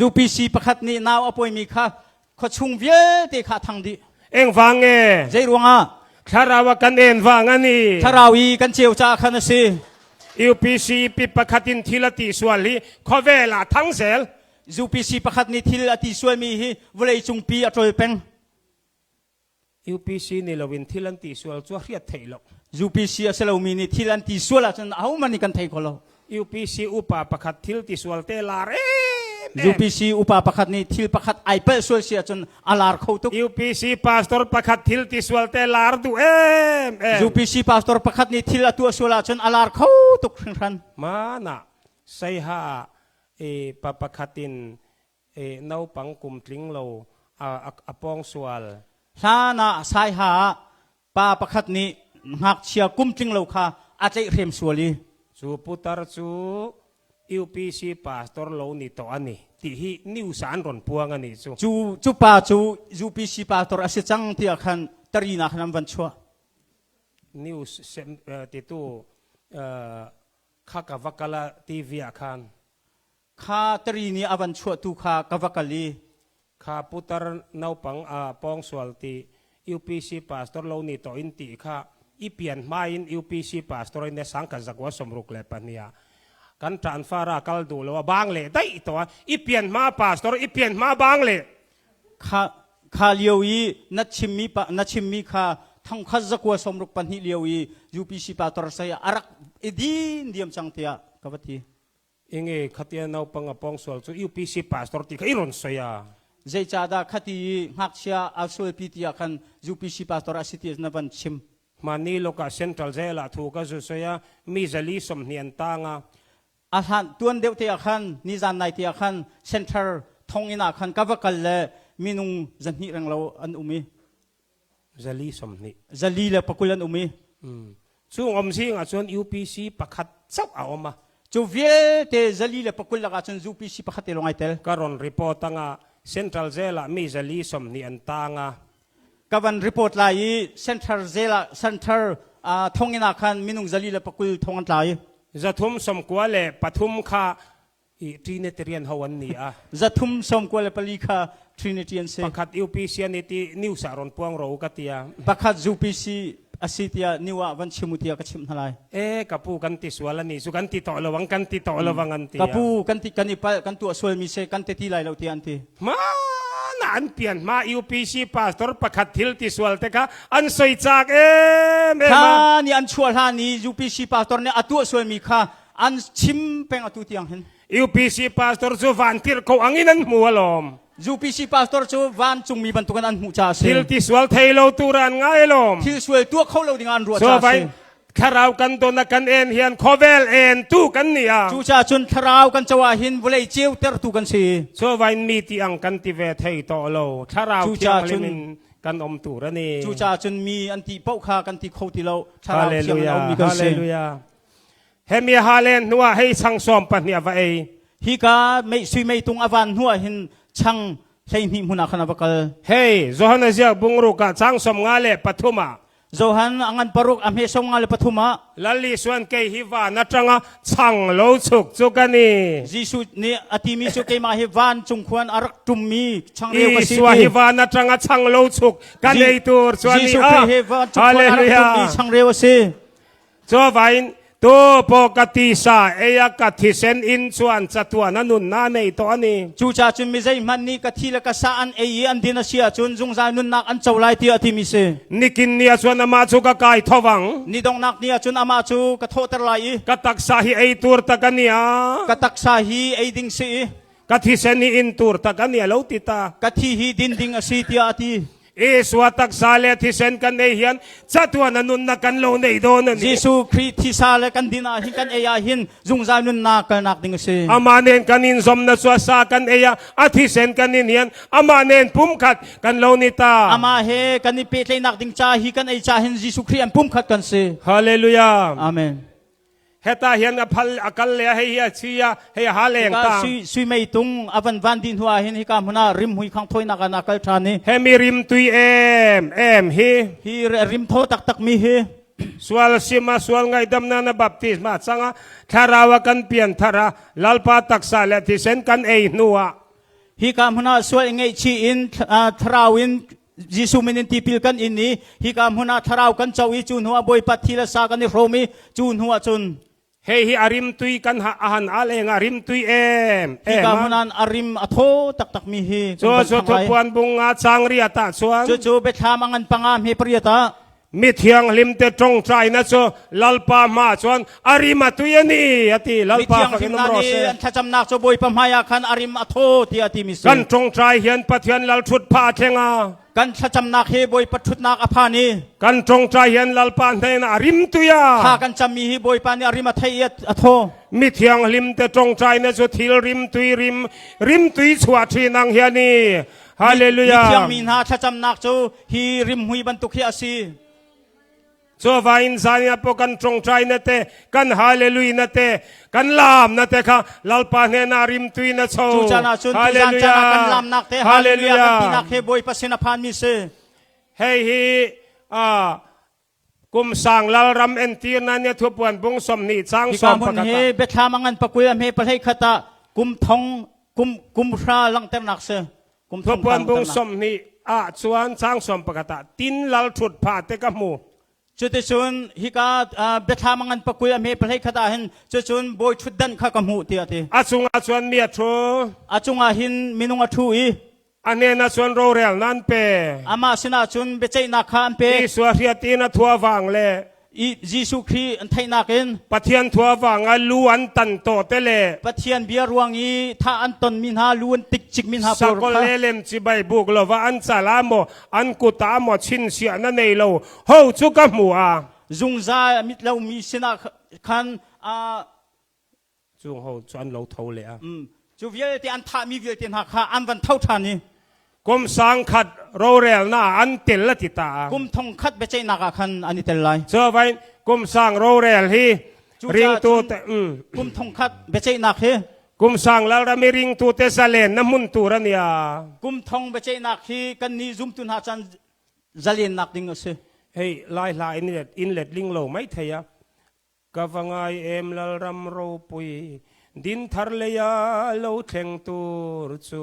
UPC pakhat nih nau a pawimi kha khuachung vialte kha thang dih. Eng vang nge? Zei ruangah? Thlarau a kan en vang ani. Thlarau i kan ceu caah khan a si. UPC pi pakhat in thil a ti sual hi khawvel ah thang zel. UPC pakhat nih thil a ti sualmi hi vawlei cungpi a ṭol peng. UPC nih loin thil an ti sual cu a hriat theih lo. UPC a si lomi nih thil an ti sual ahcun ahohmanh nih kan thei kho lo. UPC upa pakhat thil ti sual te lar em em. UPC upa pakhat nih thil pakhat ai palh sual si ahcun a lar kho tuk. UPC pastor pakhat thil ti sual te lar duh em em. UPC pastor pakhat nih thil a tuah sual ahcun a lar kho tuk hringhran. Mana saiha e pa pakhat in e naupang kum tling lo a a pawngsual. Hlan ah Saiha ah pa pakhat nih ngakchia kum tling lo kha a tlaihhrem sual i Cu putar cu UPC pastor lo ni to ani ti hi news ah an ron puang ani cu. Cu cu pa cu UPC pastor a si cang tiah khan tarina khan an van chuah. News sem titu kha ka va kal a TV ah khan Kha tari nih a van chuahtu kha ka va kal i Kha putar naupang a pawngsual ti UPC pastor lo nih to in ti kha i pian hma in UPC pastor in sangkhat zakua 62 ah kan transfer a kal duh lo a bang le daih to a i pian hma pastor i pian hma bang le Kha kha lio i na chimmi pa na chimmi kha thongkhat zakua 62 lio i UPC pastor saya a rak i din diam cang tiah ka va ti. Inge khatia naupang a pawngsual cu UPC pastor ti kha i ron soi a. Zeicahdah khati i ngakchia al sualpi ti ah khan UPC pastor a si ti na van chim? Hmani lawkah Central Jail ah thu ka zu soi a, mi zali 20 an tang a. A hlan tuan deuh te ah khan nizan nai te ah khan Central thonginn ah khan ka va kal le minung 200 reng lo an um i. 420. 420 an um i. Chung om zing ahcun UPC pakhat chauh a um a. Cu vialte 420 lakah cun UPC pakhat te lawng ai tel. Ka ron report anga Central Jail ah mi 420 an tang a. Ka van report lai i Central Jail ah Central thonginn ah khan minung 420 thong an tla i. 393 kha i Trinitarian ho an ni a. 394 kha Trinity an si. Pakhat UPC an ti news ah ron puang ro ka tia. Pakhat UPC a si tiah new ah van chim u tiah ka chimh hna lai. E kapu kan ti sual ani cu kan ti to lawang kan ti to lawang an ti. Kapu kan ti kan i pal kan tuah sual mi se kan te ti lai lo tiah an ti. Ma na an pian ma UPC pastor pakhat thil ti sual te kha an soi chak em em. Kha ni an chuah hlan i UPC pastor nih a tuah sual mi kha an chim peng atu tiang hin. UPC pastor cu van tirh ko angin an hmu alawm. UPC pastor cu vancungmi bantukin an hmuh caah a si. Thil ti sual thei lo tur an ngai lawm. Thil sual tuah kho lo ding an ruah caah a si. Thlarau kan don a kan en hian khawvel en tu kan ni a. Cucaah cun thlarau kan co ah hin vawlei ceu tertu kan si. Cuvain mi ti ang kan ti ve thei to lo. Thlarau thianghlim in kan om tur ani. Cucaah cun mi an ti paoh kha kan ti kho ti lo. Thlarau thiang in a ummi kan si. Hallelujah. Hemi halen hnuah hei chang 12 a va ei. Hika mei sui meitung a van hnuah hin chang 12 hmun ah khan a va kal. Hei Johan a ziak bungruk ah chang 53 ah. Johan a ngan paruk a hme 53 ah. Lal Lisuan kei hi van atanga chang lo chuk chu ka ni. Jesuh nih a timi cu keimah hi van cung khuan a rak ṭummi changreu ka si. Isua hi van atanga chang lo chuk ka nei tur chuan ni Jesuh Khrih hi van cung khuan a rak ṭummi changreu a si. Cuvain tu paw ka tisa ei a ka thisen in chuan chatuan a nunnak nei to ani. Cucaah cun mi zeihmanh nih ka thi le ka sa an ei i an din a si ahcun zungzal nunnak an co lai tiah a timi si. Nikin ni ah cun amah cu ka kai thovang. Ni donghnak ni ah cun amah cu ka thawhter lai i. Ka taksa hi ei tur tak ani a. Ka taksa hi ei ding si i. Ka thisen hi in tur tak ani a lo ti ta. Ka thi hi din ding a si tiah a ti. Isua taksa le thisen kan ei hian chatuan a nunnak kan lo nei dawn ani. Jesuh Khrih thisa le kan din ah hin kan ei ah hin zungzal nunnak kalnak ding a si. Amah nen kan in zomna chu a sa kan ei a, a thisen kan in hian amah nen pumkhat kan lo ni ta. Amah he kan i pehtlaihnak ding ca hi kan ei ca hin Jesuh Khrih an pumkhat kan si. Hallelujah. Amen. Heta hian a phal a kal le hei hi a chi a hei a ha leng ta. Sui sui mei tung a van van din hua hin hika hmun ah rim hui khang thoi nak ah na kal than i. Hemi rim tui em em hi. Hi rim tho taktak mi hi. Sual sima sual ngaidam na na baptisma changa thlarau a kan pian thara lalpa taksa le thisen kan ei hnuah. Hika hmun ah sual ngaihchih in thlarau in Jesuh min in tipil kan in i hika hmun ah thlarau kan co i cu hnu ah Bawipa thi le sa kan i hrawm i cu hnu ah cun hei hi a rim tui kan ha ahan a leng a rim tui em hika hmun ah a rim a thaw taktak mi hi cu cu thupuan bung nga chang ri ata chuan cu cu biathlam a ngan panga hme pariat ah Mi thianghlim te ṭongṭainak cu Lalpa hma cun a rim a tui a ni a ti. Lalpa fakin um rawh seh. An thlacamnak cu Bawipa hmaiah khan a rim a thaw tiah a timi si. Kan ṭongṭai hian Pathian lal ṭhut pha a thleng a. Kan thlacamnak hi Bawipa ṭhutnak a phan i. Kan ṭongṭai hian Lalpa hnenah a rim tui a. Thla kan cammi hi Bawipa nih a rim a theih i a thaw. Mi thianghlim te ṭongṭainak cu thil rim tui rim rim tui chuah ṭhin ang hian i Hallelujah. Mithiang mi hna thlacamnak cu hi rimhmui bantuk hi a si. Cuvain zan ah pawh kan ṭongṭai na te, kan hallelujah na te, kan laam na te kha Lalpa hnenah rimtui na cho. Cu caan ah cun tuzan caan ah kan laamnak te hallelujah kan tinak he Bawipa sin a phanmi si. Hei hi Kum sang lalram entirna nia thupuan bung 20 chang Hika sawm hmun pakhat hi ah. biathlam a ngan pakul a hme pahlei khat ah kum thong kum kum hra langhternak si. Kum thong Thupuan bung langhternak. 20 ah chuan chang 11 ah tin lal thut pha te ka hmu. Cuticun hika ah, biathlam a ngan pakul a hme pahlei khat ah hin cucun bawi ṭhutdan kha ka hmuh tiah a ti. A cungah chuan mi a ṭhu. A cungah hin minung a ṭhu i A hnenah cun rorel nan pe. Amah sinah cun biaceihnak kha an pek. Isua hriat in a thua vang le I Jesuh Khrih an theihnak in Pathian thua vang ah lu an tan tawh te le Pathian bia ruang i thah an tonmi hna lu an tikcikmi hna pawl sakol kha le lem chibai buk lova an cal ah maw an kut ah maw chinsiah na nei lo ho cu ka hmu a zungzal a mit lomi sinah khan ah Chung ho cu an lo tho le a. Cu vialte an thahmi vialte hna kha an van tho ṭhan i Kum sang khat rorelnak ah an tel a ti ta. Kum thong khat biaceihnak ah khan an i tel lai. Cuvain kum sang rorel hi ringtu te kum thong khat biaceihnak hi kum sang lalram i ringtu te zalen na hmun tur ania. Kum thong biaceihnak hi kan nih zumtu hna chan zalennak ding a si. Hei lai hla in let in let ling lo mai thei a. Ka va ngai em Lalram ropui dinthar lei ah lo thleng tur cu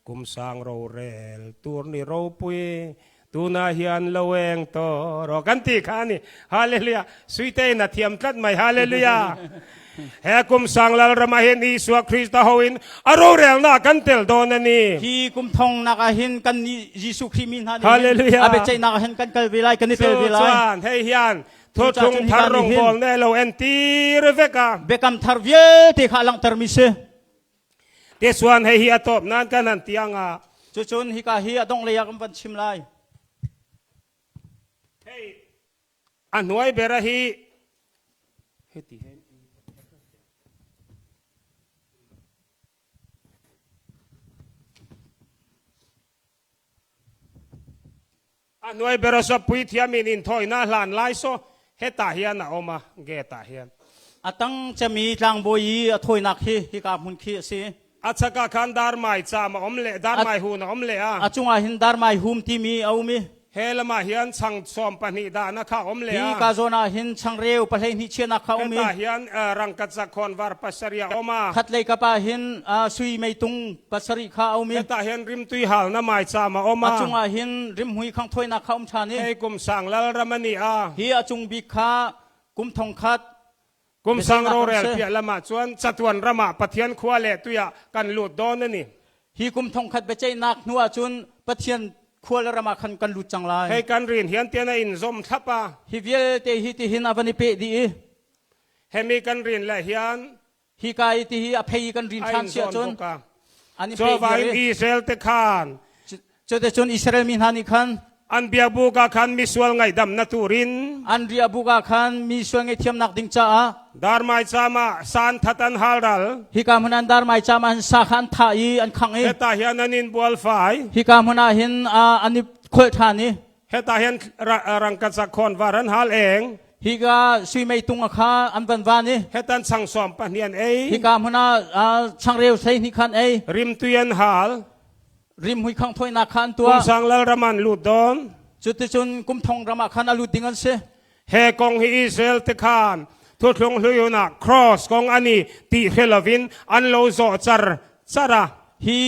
kum sang rorel tur ni ropui tunah hian lo eng tawh rawh kan ti kha ani hallelujah suite in a thiam tlat mai hallelujah he kum sang lalram ah hin Isua Krista ho in a rorelnak kan tel dawn ani Hi kum thong nak ah hin kan nih Jesuh Khrih mi hna nih hin Hallelujah. a biaceihnak ah hin kan kal ve lai kan i tel Cu ve lai chuan hei hian Thuthlung thar rawngbawl ne lo entir vek a. Biakam thar vialte kha a langhtermi si. Te chuan hei hi a tawp nan kan han tiang ah. Cucun hika hi a dongh lei ah kan van chim lai. Hei a hnuai bera hi hiti hen A hnuai ber a so puithiam in inthawina hlan lai so hetah hian a awm a, gate ah hian. A tang cemi tlangbawi i a thawinak hi hika hmun khi a si. A chak ah khan darmai cham a um le darmai hun a um le a. A cungah hin darmai hum timi a um i. He lamah hian chang 12 dahna kha a um le a. Hi ka zawn ah hin changreu 12 chiahnak kha a um i. Hetah hian rangkachak khawnvar 7 a um a. Khatlei kap ah hin sui meitung 7 kha a um i. Hetah hian rimtui halna maicham a um a. A cungah hin rimhmui khanghthawinak kha um ṭhan i. Hei kum sang lalram a ni a. Hi a cung bik kha kum thong khat Kum sang rorel piah lamah cun chatuan ram ah Pathian khua le tui ah kan lut dawn a ni. Hi kum thong khat biaceihnak hnu ah cun Pathian khua le ram ah khan kan lut cang lai. Hei kan rin hian tian a in zom thlap a. Hi vialte hi tihin a van i peh dih i. Hemi kan rin le hian. Hi ka i ti hi a phei i kan rin A ṭhan in si zawn ahcun bawk a. an i phei Chuvangin viar i Israel te khan cuticun Israel mi hna nih khan an biakbuk ah khan misual ngaihdamnak turin an riahbuk ah khan mi sual ngaihthiamnak ding caah darmai cam ah san that an halral. Hika hmun an darmai cam ah hin sa kha an thah i an khangh i Heta hian an in bual fai. Hika hmun ah hin an i kholh ṭhan i Heta hian rangkachak khawn var an hal eng. Hika sui meitung a kha an van van i Hetan chang sawm pahnih an ei. Hika hmun ah changreu sei hnih khan ei. Rimtui an hal. Rimhmui khangh thawinak kha an tuah. Kum sang lal ram an lut dawn. Cuticun kum thong ram ah khan a lut ding an si. He kong hi Israel te khan thuthlung hlui ah cross kong ani ti hre lovin an lo zawh char char a. Hi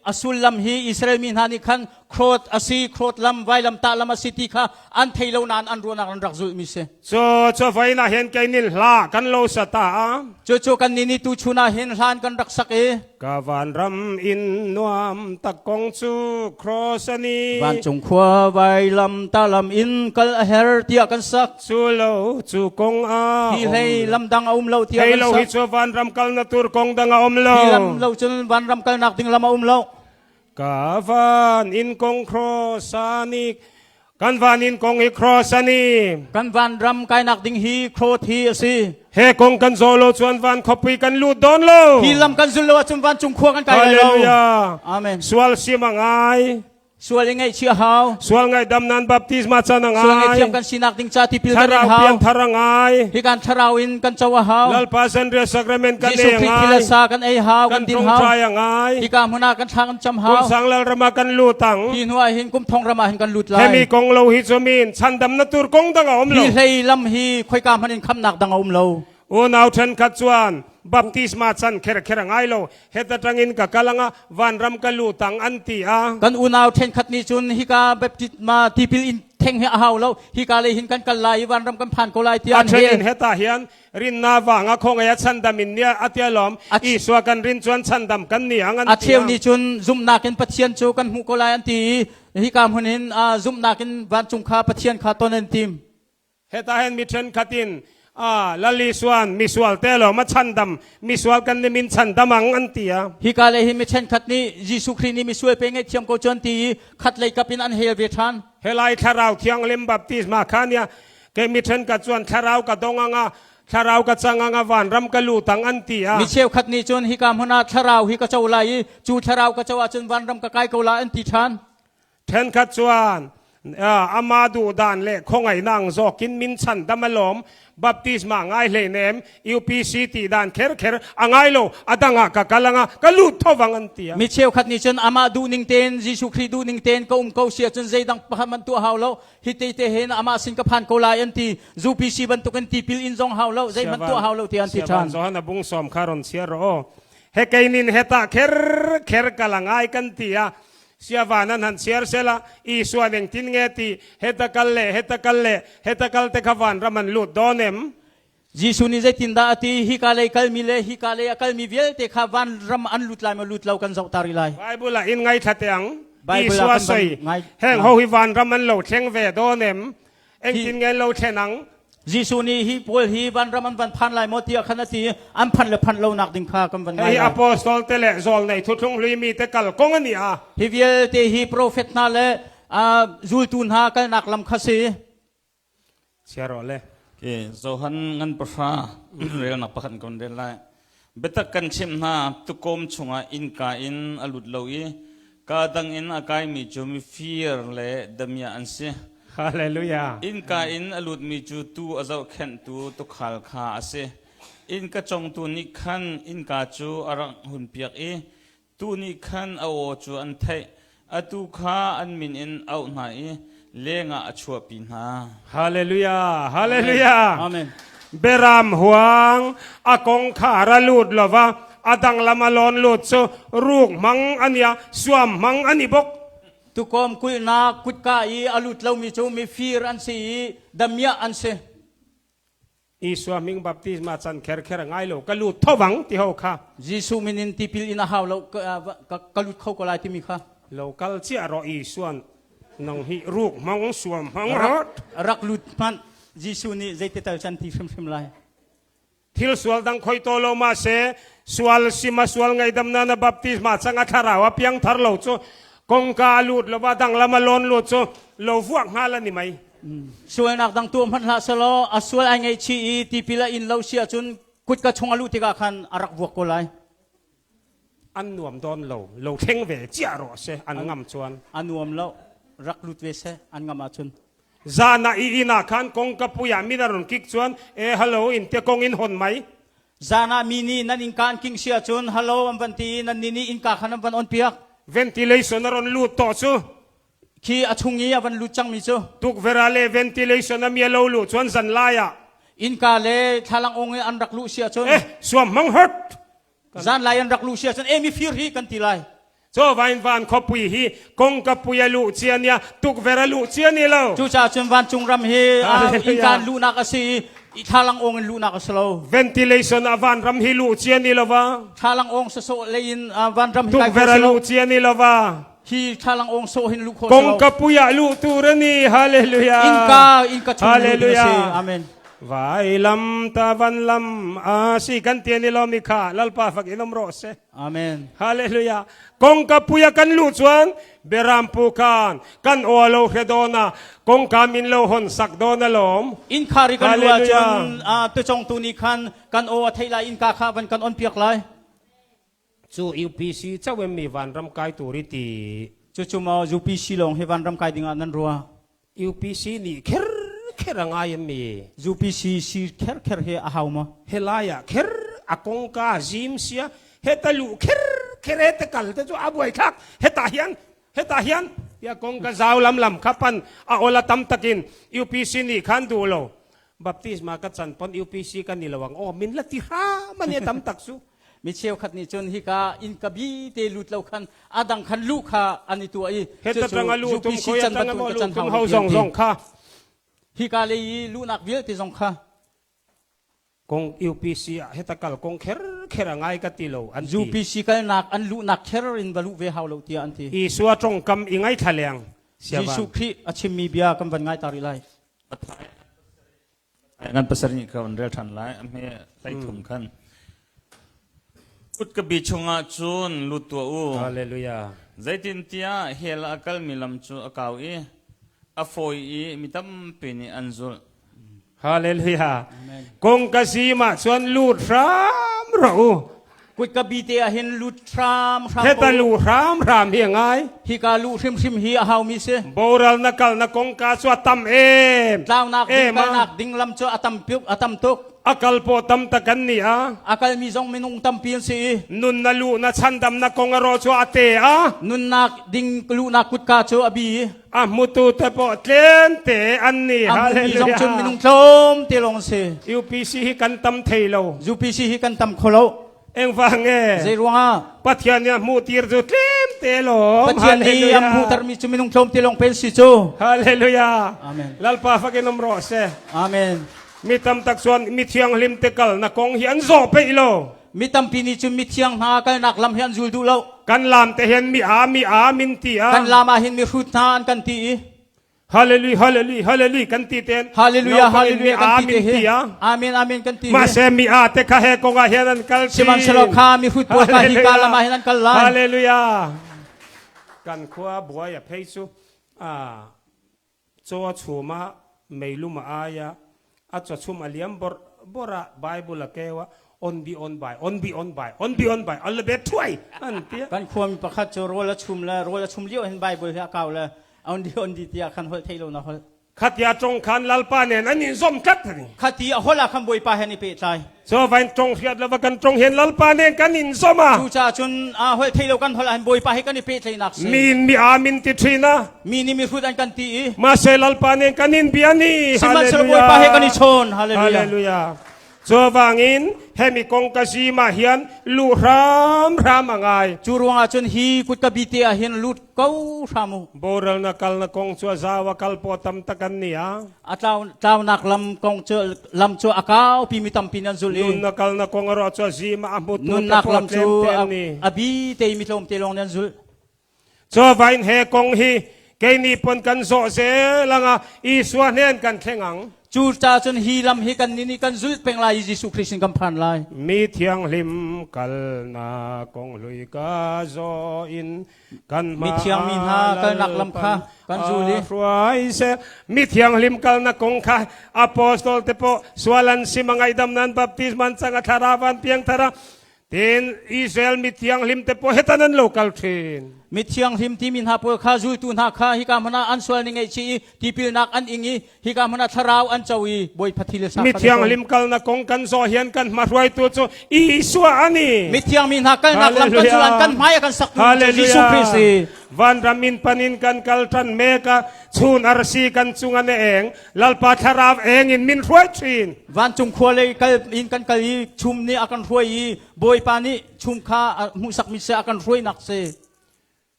a sullam hi Israel mi hna nih khan cross a si, cross lam, vailam tah lam a si ti kha an thei lo nain an ruahnak an rak zulhmi si. Cu cu vain ah hin kei nin hla kan lo sa ta a. Cucu kan nih nih tu chun ah hin hlan kan rak sak i Ka vanram in nuam tak kong cu cross ani. Vancung khua vailam talam in kal a her tiah kan sak. Cu lo cu kong a Hi hlei lam dang a um lo tiah Hei kan lo hi sak. cu vanram kal na tur kong dang a um lo. Hi lam lo cun vanram kalnak ding lam a um lo. Ka van in kong cross ani. Kan van in kong hi cross ani. Kan vanram kainak ding hi cross hi a si. He kong kan zo lo chuan van khuapi kan lut dawn lo. Hi lam kan zul lo ahcun vancung khua kan kai lai lo. Hallelujah. Amen. Sual sim a ngai. Sual i ngaihchih a hau. Sual ngaihdam nan baptisma can a Sual ngai. ngaihthiam kan sinak ding ca tipil kan in Thlarau hau. pianthar a ngai. Hi kan thlarau in kan co a hau. Lalpa zanriah sacrament kan Jesuh ei a Khrih thil ngai. a sa kan ei hau, Kan kan din hau. ṭongṭai a ngai. Hika hmun ah kan thla kan cam hau. Kum sang lal ram ah kan lut ang. Hi hnu ah hin kum thong ram ah hin kan lut lai. Hemi kong lo hi cu min chandam na tur kong dang a um lo. Hi hlei lam hi khoika hmanh in khamnak dang a um lo. Unau ṭhenkhat chuan baptisma chan kher kher a ngai lo. Heta ṭangin ka kal anga vanram ka lut ang an ti a. Kan unau ṭhenkhat nih cun hika baptisma tipil in theng hi a hau lo. Hika lei hin kan kal lai i vanram kan phan ko lai tiah A an ṭhen hel. in heta hian rinna vanga khongai a chandam in nia atia lom. Isua kan rin chuan chandam kan ni ang an A ti cheu a. nih cun zumhnak in Pathian cu kan hmuh ko lai an ti i hika hmun hin zumhnak in vancung kha Pathian kha ton an tim. Heta hen mi ṭhenkhat in Lal Isuan misual te lawm a chhandam misual kan ni min chhandam ang an ti a. Hika le hi mi ṭhenkhat nih Jesuh Khrih nih misual pe ngaihthiam ko cu an ti i khat lei kap in an hel ve ṭhan. Helai thlarau thianghlim baptisma kha nia ke mi ṭhenkhat chuan thlarau ka dong anga thlarau ka chang anga vanram ka lut ang an ti a. Mi cheukhat nih cun hika hmun ah thlarau hi ka co lai i cu thlarau ka co ahcun vanram ka kai ko lai an ti ṭhan. Ṭhenkhat chuan ama duh dan le khawngaihnak ang zawkin min chhandam alawm baptisma ngai hleinem UPC ti dan kher kher a ngai lo a dangah ka kal anga ka lut thovang an ti a. Mi cheukhat nih cun amah duh ning tein Jesuh Khrih duh ning tein ka um ko si ahcun zeidang pakhat man tuah hau lo hi te te hin amah sin ka phan ko lai an ti UPC bantukin tipil in zong hau lo zeihmanh tuah hau lo ti an ti ṭhan. Johan a bung sawm kha ron chiar rawh aw. He keinin heta kher kher kal a ngai kan ti a Siavan an han chiar sela Isua engtin nge ti heta kal le heta kal le heta kal te kha vanram an lut dawn em? Jesuh nih zeitindah a ti? Hika lei kalmi le hika lei a kalmi vialte kha vanram an lut lai maw lut lo kan zoh ta rih lai. Bible ah in ngaithla te ang. Bible ah Isua kan van soi ngai heng ho hi vanram an lo thleng ve dawn em? Engtin nge lo thlen ang? Jesuh nih hi pawl hi vanram an van phan lai maw tiah khan a ti i an phanh le phanh lonak ding kha kan van ngai Hei lai. apostol te le zawl nei thuthlung hlui mi te kal kong ani a. Hi vialte hi profet hna le zultu hna kalnak lam kha si. Chiaro le. Ke Johan ngan pahra relnak pakhat kan rel lai. Biatak kan chimh hna, tukom chungah innka in a lut lo i ka dang in a kaimi cu mifir le damiah an si. Hallelujah. Innka in a lutmi cu tuu a zohkhenhtu tuukhal kha a si. Innka congtu nih khan innka cu a rak hunpiak i tuu nih khan a aw cu an theih. Atu kha an min in auh hna i lengah a chuahpi hna. Hallelujah. Hallelujah. Amen. Beram huang a kong kha ra lut lova a dang lam a lawn lut cu ruk hmang ania suam hmang ani bok. Tukom kulhnak kutka i a lut lomi cu mifir an si i damiah an si. Isua ming baptisma chan kher kher a ngai lo ka lut thovang ti ho kha. Jesuh min in tipil in a hau lo ka lut kho ko lai timi kha. Lo kal chia ro Isuan nang hi ruk hmang suam hmang rat. Rak lut hmanh Jesuh nih zeiti tal chan ti hrimhrim lai. Thil sual dang khoi to lo ma se sual sima sual ngaidam na na baptisma changa thlarau a piang thar lo chu kongka lut lo ba dang lama lon lu chu lo vuak hngal ani mai. Sualnak dang tuah hmanh hlah selaw a sual ai ngaihchih i tipil a in lo si ahcun kutka chung a luh tikah khan a rak vuak ko lai. An nuam dawn lo, lo thleng ve chiah rawh se an ngam chuan. A nuam lo, rak lut ve seh an ngam ahcun. Zan ah i inn ah khan kongka pui ah min a run kik chuan e hello in te kong in hon mai. Zan ah mi nih nan innka an king si ahcun hello an van ti i nan nih nih innka khan an van on piak. Ventilation a ron lut tawh cu. Khi a chung i a van lut cangmi cu. Tukverh le ventilation a mi a lo luh chuan zan lai ah. Innka le thlalang ong i an rak luh si ahcun. Eh suam hmang hurt. Zan lai an rak luh si ahcun eh mifir hi kan ti lai. Chaw vain van khuapui hi kongka pui a luh cia nia tukver a luh cia ni lo. Cucaah cun vancung ram hi innka luhnak a si i thlalang ong in luhnak a si lo. Ventilation a van ram hi luh cia ni lo va. Thlalang ong sasawh lei in van ram hi tukver a luh cia ni lo va. Hi thlalang ong sawh hin luh khawh si lo. Kongka pui ah luh tur ani. Hallelujah. Innka innka chung Hallelujah. Amen. Vailam ta van lam a si kan ti ni lo mi kha lalpa fak in om rawh se. Amen. Hallelujah. Kongka puia kan lu chuan beram pu khan kan aw lo hre dona kongka min lo hon sak dona lom. Innkhar i kan lu ahcun tuchong tu nih khan kan aw a theih lai innka kha van kan on piak lai. Cu UPC chauh em mi vanram kai tur i ti. Cucu maw UPC lawng hi vanram kai dingah nan ruah? UPC nih kher kher a ngai em mi? UPC si kher kher hi a hau maw? Helai ah kher a kongka zim sia heta luh kher kher he te kal te chu a buai thlak heta hian heta hian tia kongka zau lam lam kha pan a ola tam takin UPC nih khan duh lo baptisma ka chan pon UPC ka ni lo ang aw min la ti hram ani tam tak su Mi cheukhat nih cun hika innka bi te lut lo khan a dang khan luh kha an i tuah i heta tanga lu tum khoi tanga mo lu tum ho zong zong kha hika lei i luhnak vialte zong kha kong UPC ah heta kal kong kher kher a ngai ka ti lo an ti UPC kalnak an luhnak kher in va luh ve hau lo tiah an ti Isua tongkam i ngai thaleng Jesuh Khrih a chimmi bia kan van ngai ta rih lai Ngan pasarih kha on rel ṭhan lai. A hme hleithum khan. Kutkabi chungah cun lut tuah u. Hallelujah. Zeitintiah hell ah a kalmi lam cu a kau i a fawi i mi tampi nih an zulh. Hallelujah. Kong ka sim ah cun lut hram rawh u. Kutka bite ah hin lut hram hram Heta lu hram hram hi a ngai. Hika lu hrimhrim hi a haumi si. Boral na kal na kongka cu a tam em. Tlaunak ding kalnak ding lam cu a tam piuk a tam tuk. A kal po tam ta kan ni a. A kal mi zong minung tampi an si i. Nun na lu na chandam na kong a ro cu a te a. Nunnak ding luhnak kutka cu a bi. A hmutu te pawh tlem te an ni. A hmumi zong cun minung tlawm te lawng si. UPC hi kan tam thei lo. UPC hi kan tam kho lo. Engvang nge? Zei ruangah? Pathian nih a hmuh tir cu tlem te lawm. Pathian nih a hmuhter mi cu minung tlawm te lawng pen si cu. Hallelujah. Amen. Lalpa fakin um rawh se. Amen. Mi tam tak chuan mi thianghlim te kal na kong hi an zawh peih lo. Mi tampi nih cun mithiang hna kalnak lam hi an zul duh lo. Kan lam te hin mi a mi a min ti a. Kan lam ah hin mi hrut hna an kan ti i. Hallelujah hallelujah hallelujah kan ti ten. Hallelujah hallelujah kan ti te hi. Amen amen kan ti hi. Mahse mi a te kha he kong ah hian an kal ti. Sihmanhsehlaw kha mi hrut pawl kha hi ka lam ah hin an kal lai. Hallelujah. Kan khua buai a phei cu a Chaw a chum a, meilum a ai a, a chawchum a liam bawrh bawrh a, Bible a keu a, on bi on bai, on bi on bai, on bi on bai, on le be thuai an ti. Kan khuami pakhat cu rawl a chum le rawl a chum lio hin Bible hi a kau le on di on di tiah khan holh thei lo na holh. Khatia tong khan lalpa nen an in zom tlat ani. Khati a holh ah khan Bawipa he an i pehtlai. Cho vain tong hriat lo va kan tong hian lalpa nen kan in zom a. Cucaah cun a holh thei lo kan holh ah hin Bawipa he kan i pehtlaihnak si. Min mi amin ti ṭhin a. Mi nih mi hrut an kan ti i. Mahse lalpa nen kan in bia ni. Sihmanhsehlaw Bawipa he kan i chawn. Hallelujah. Hallelujah. Cuvangin hemi kong ka zim ah hian lu hramhram a ngai. Cu ruangah cun hi kutka bite ah hin lut ko hram u. Boral na kal na kong cu a zau a kal paw tam tak an ni a. A tlau tlaunak lam kong cu lam cu a kau pi mi tampi nan zul i. Nun na kal na kong a ro cu a zim a hmutu Nunnak lam cu a bi te mi tlawm te lawng nan zul. Cuvain he kong hi kei nih pon kan zawh zel anga Isua hnen kan thleng ang. Cu ca cun hi lam hi kan nih nih kan zulh peng lai i Jesuh Khrih sin kan phan lai. Mi thianghlim kalnak kong hlui ka zaw in kan Mi thiangmi hna kalnak lam kha kan zul i hruai seh. Mi thianghlim kalnak kong kha apostol te pawh sual an sim a ngaihdam nan baptisman cang a thlarau an piangthar a Tin Israel mi thianghlim te pawh hetan an lo kal thin. Mi thianghlim timi hna pawl kha zultu hna kha hika hmun ah an sual ning ngaihchih i tipilnak an ing i hika hmun ah thlarau an co i Bawipa thi le sa Mi thianghlim kalnak kong kan zawh hian kan hmahruaitu cu Isua ani. Mi thiangmi hna kalnak lam kan zulan kan hmai a kan saktu cu Jesuh Christ si. Vanram in panin kan kal tan mek a chun arsi kan cung an eng Lalpa thlarau eng in min hruai chin. Vancung khua lei kal in kan kal i chum nih a kan hruai i Bawipa nih chum kha a hmuhsakmi si a kan hruainak si.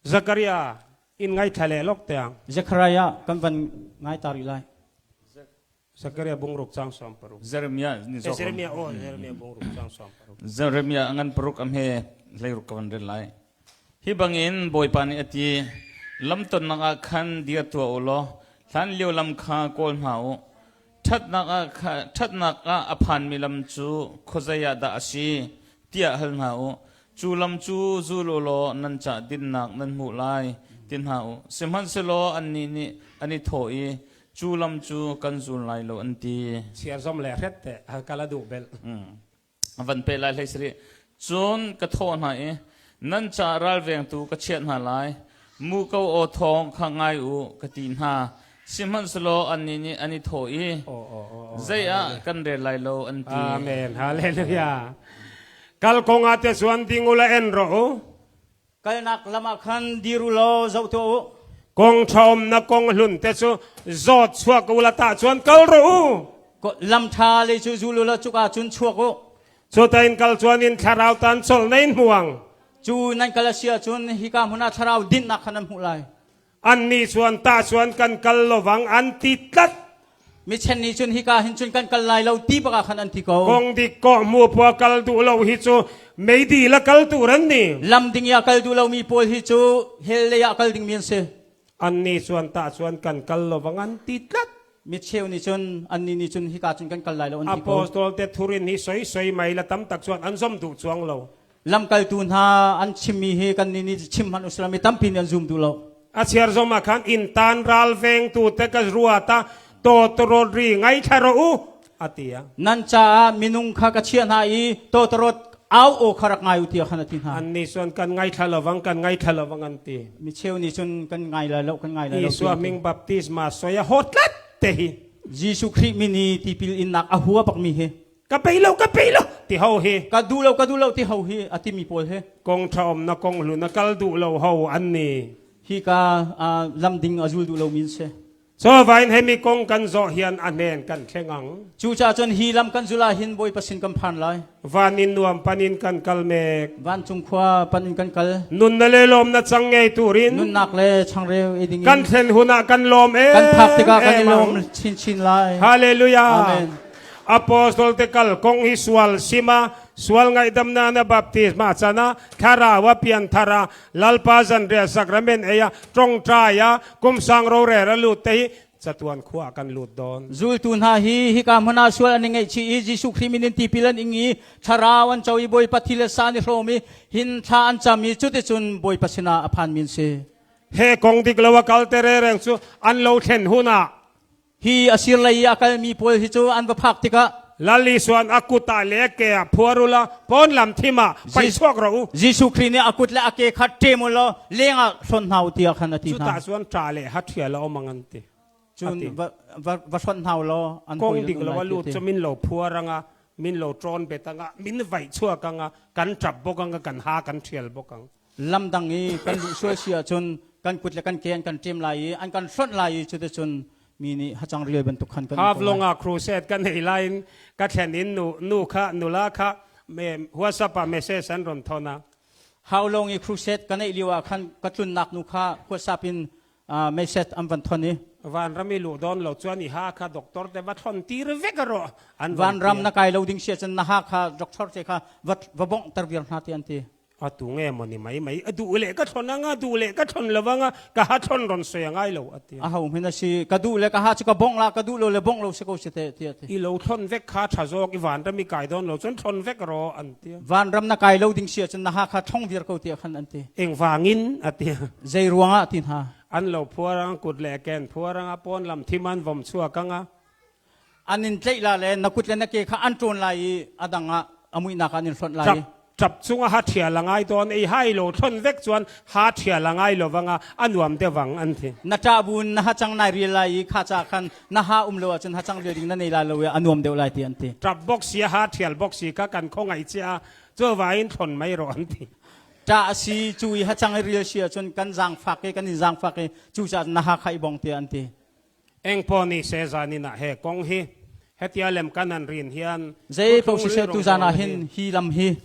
Zakaria in ngaithla le lok tiang. Zechariah kan van ngai ta rih lai. Zakaria bungruk chang som paruk. Jeremiah ni Eh, Jeremiah oh Jeremiah bungruk chang som paruk. Jeremiah ngan paruk am he hleiruk ka van rel lai. Hi bangin Bawipa nih a ti, Lamtonnak ah khan dir tuah u law hlanlio lam kha kawl hna u. Ṭhatnak ah, ṭhatnak ah a phanmi lam cu khuazei ah dah a si, tiah hal hna u. Cu lam cu zul u law nan ca dinnak nan hmuh lai, ti hna u. Sihmanhsehlaw annih nih an i thawh i, Cu lam cu kan zul lai lo, an ti. Chiar zom le hret te kala duh bel. Van pe lai hlei sari. Cun ka thawh hna i, nan ca ralvengtu ka chiah hna lai. Muko aw thawng kha ngai u, ka ti hna. Sihmanhsehlaw annih nih an i thawh i, zei ah kan rel lai lo, an ti. Amen. Hallelujah. Kal kong ah te chuan ding ula en ro u. Kalnak lam ah khan dir u law zoh tuah u. Kong ṭha umnak kong hlun te cu zawt chuak u la tah chuan kal ro u. Lam ṭha lei cu zul u law cuka cun chuak u. Cu tain kal chuan in thlarau tan chol na in hmuang. Cu nan kal a si ahcun hika hmun ah thlarau dinhnak kha nan hmuh lai. Annih chuan tah chuan kan kal lovang an ti tlat. Mi chen nih cun hika hin cun kan kal lai lo ti bak ah khan an ti ko. Kong dik kawh mu pua kal duh lo hi cu meidi la kal tur an ni. Lam ding i a kal duh lomi pawl hi cu hell lei ah kal dingmi an si. Annih chuan tah chuan kan kal lovang an ti tlat. Mi cheu nih cun annih nih cun hika cun kan kal lai lo an ti ko. Apostol te thurin hi soi soi mai la tam tak chuan an zom duh chuang lo. Lamkaltu hna an chimmi hi kannih nih chim hmanh usila mi tampi nih an zum duh lo. A chiar zom ah khan inn tan ral vengtu te ka ruat a tawtawrawt ri ngaithla rawh u a ti a. Nan caah minung kha ka chiah hna i tawtawrawt au aw kha rak ngai u tiah khan a ti hna. Annih cun kan ngaithla lovang kan ngaithla lovang an ti. Mi cheu nih cun kan ngai lai lo kan ngai lai lo. Jesuh ming baptisma soi a hawt tlat te hi. Jesuh Khrih min i tipil innak a hua bakmi hi. Ka pei lo ka pei lo ti ho hi. Ka duh lo ka duh lo ti ho hi a timi pawl hi. Kong ṭha um na kong hlu na kal duh lo ho an ni. Hi ka lam ding a zul duh lo min si. So vain hemi kong kan zawh hian a hnen kan thleng ang. Cucaah cun hi lam kan zul ah hin Bawipa sin kan phan lai. Van in nuam pan in kan kal mek. Vancung khua pan in kan kal. Nun na le lawm na chang ngei turin. Nunnak le changreu ei ding in. Kan thlen hun ah kan lawm em. Kan phak tikah kan i lawm chinchin lai. Hallelujah. Amen. Apostol te kal kong hi sual sima sual ngaihdamna na baptisma chana thlarau a pianthar a lalpa zanriah sacrament ei a tawngtai a kumsang rorel a lut te hi chatuan khua kan lut dawn. Zultu hna hi hika hmun ah sual an i ngaihchih i Jesuh Khrih min in tipil an ing i thlarau an co i Bawipa thi le sa an i hrawm i hin thla an cam i cuticun Bawipa sinah a phanmi an si. He kong dik lo a kal te rereng cu an lo thlen hun ah Hi a sir lei i a kalmi pawl hi cu an va phak tikah Lal Isuan a kut ah le a ke ah phuar u law pawn lam thim ah pai chuak rawh u. Jesuh Khrih nih a kut le a ke kha ṭem u law leng ah hlonh hna u tiah khan a ti hna. Cuta cun ṭa le ha ṭhial a um ang an ti. Cun va va hlonh hna u law an Kong dik lo a lut cu min lo phuar anga min lo ṭawn bet anga min vaih chuak anga kan ṭap bawk anga kan ha kan ṭhial bawk ang. Lamdang i kan luh sual si ahcun kan kut le kan ke an kan ṭem lai i an kan hlonh lai i cuticun mi nih hacang rial bantuk khan kan Half long ah crusade kan nei lai in ka thlen in nu nu kha nula kha me WhatsApp ah message an ron thon a. How long i crusade ka neih lio ah khan ka tlunnak nu kha WhatsApp in message an van thon i Vanram i luh dawn lo chuan i ha kha doctor te va thlon tir vek ro an Vanram na kai lo ding sia cun na ha kha doctor te kha va va bongh ter viar hna ti an ti. A tu nge maw ni mai mai a duh le ka thlon anga duh le ka thlon lo anga ka ha thlon ron soi a ngai lo a ti. A ho hmin a si ka duh le ka ha cu ka bongh la ka duh lo le bongh lo si ko si te tiah ti. I lo thlon vek kha tha zawk i vanram i kai dawn lo cun thlon vek ro an ti. Vanram na kai lo ding si ahcun na ha kha thlong viar ko tiah khan an ti. Engvangin a ti. Zei ruangah ti hna. An lo phuar ang kut le ken phuar anga pawn lam thim an vom chuak anga. An in tlaih la le na kut le na ke kha an ṭawn lai i a dang ah a muihnak ah an in hlonh lai i. Ṭap chunga ha ṭhial a ngai tawn ei hai lo thlon vek cun ha ṭhial a ngai lo vanga a nuam deuh ang an ti. Na ṭah buin na hacang nai rial lai i kha ca khan na ha um lo ahcun hacang rial ding na nei lai lo i a nuam deuh lai ti an ti. Ṭap bok si a ha ṭhial bok si kha kan khawngaih cia cuvain thlon mai rawh an ti. Ṭah a si cu i hacang i rial si ahcun kan zaangfak i kan in zaangfak i cucaah na ha kha i bong tiah an ti. Engpaw ni se zanin ah he kong hi hetia lem kan an rin hian Zei paoh siseh tuzan ah hin hi lam hi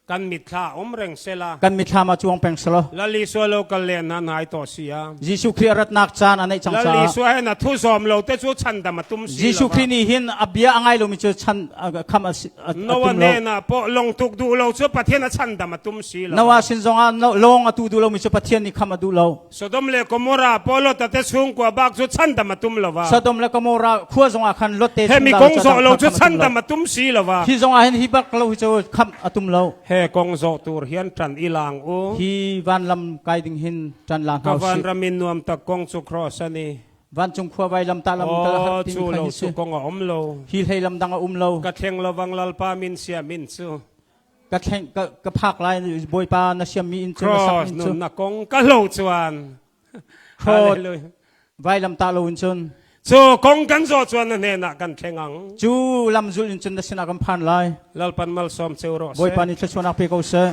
kan mitthla um reng sela kan mitthlam ah cuang peng selaw Lal Isua lo kal len na nai to sia Jesuh Khrih a ratnak caan a neih cang Lal caah Isua he na thu zawm lo te chu chandam a tum si Jesuh Khrih nih hin a bia a ngai lomi cu chan kham a si- a, a Noah tum lo hnenah pawh longtuk duh lo cu Pathian a chandam a tum si lo Noah sin zongah lawng a tu duh lomi cu Pathian nih kham a duh lo Sodom le Gomorrah pawl Lot te chungkua bak cu chandam a tum lo va. Sodom le Gomorrah khua zongah khan Lot te Hemi kong zawh lo cu chandam a tum si lo va. Hi zongah hin hi bak lo hi cu kham a tum lo. He kong zawh tur hian ṭan i lang u. Hi vanlam kai ding hin ṭan la Ka hna van usih. ramin nuam tak kong cu cross ani. Vancung khua vai lam ta lam kal har Oh, timi cu kha lo hi cu si. kong a um lo. Hi hlei lam dang a um lo. Ka thleng lovang lalpa min sia min cu. Ka thleng ka, ka phak lai Bawipa na siammi inn cu na sak Cross inn cu. nun na kong ka lo chuan. Cross Hallelujah. vailam ta lo in cun Cu kong kan zawh chuan na hnenah kan thleng ang. cu lam zul in cun na sinah kan phan lai. Lalpan malsawm cheu rawh Bawipa seh. nih thluachuahnak pe ko seh.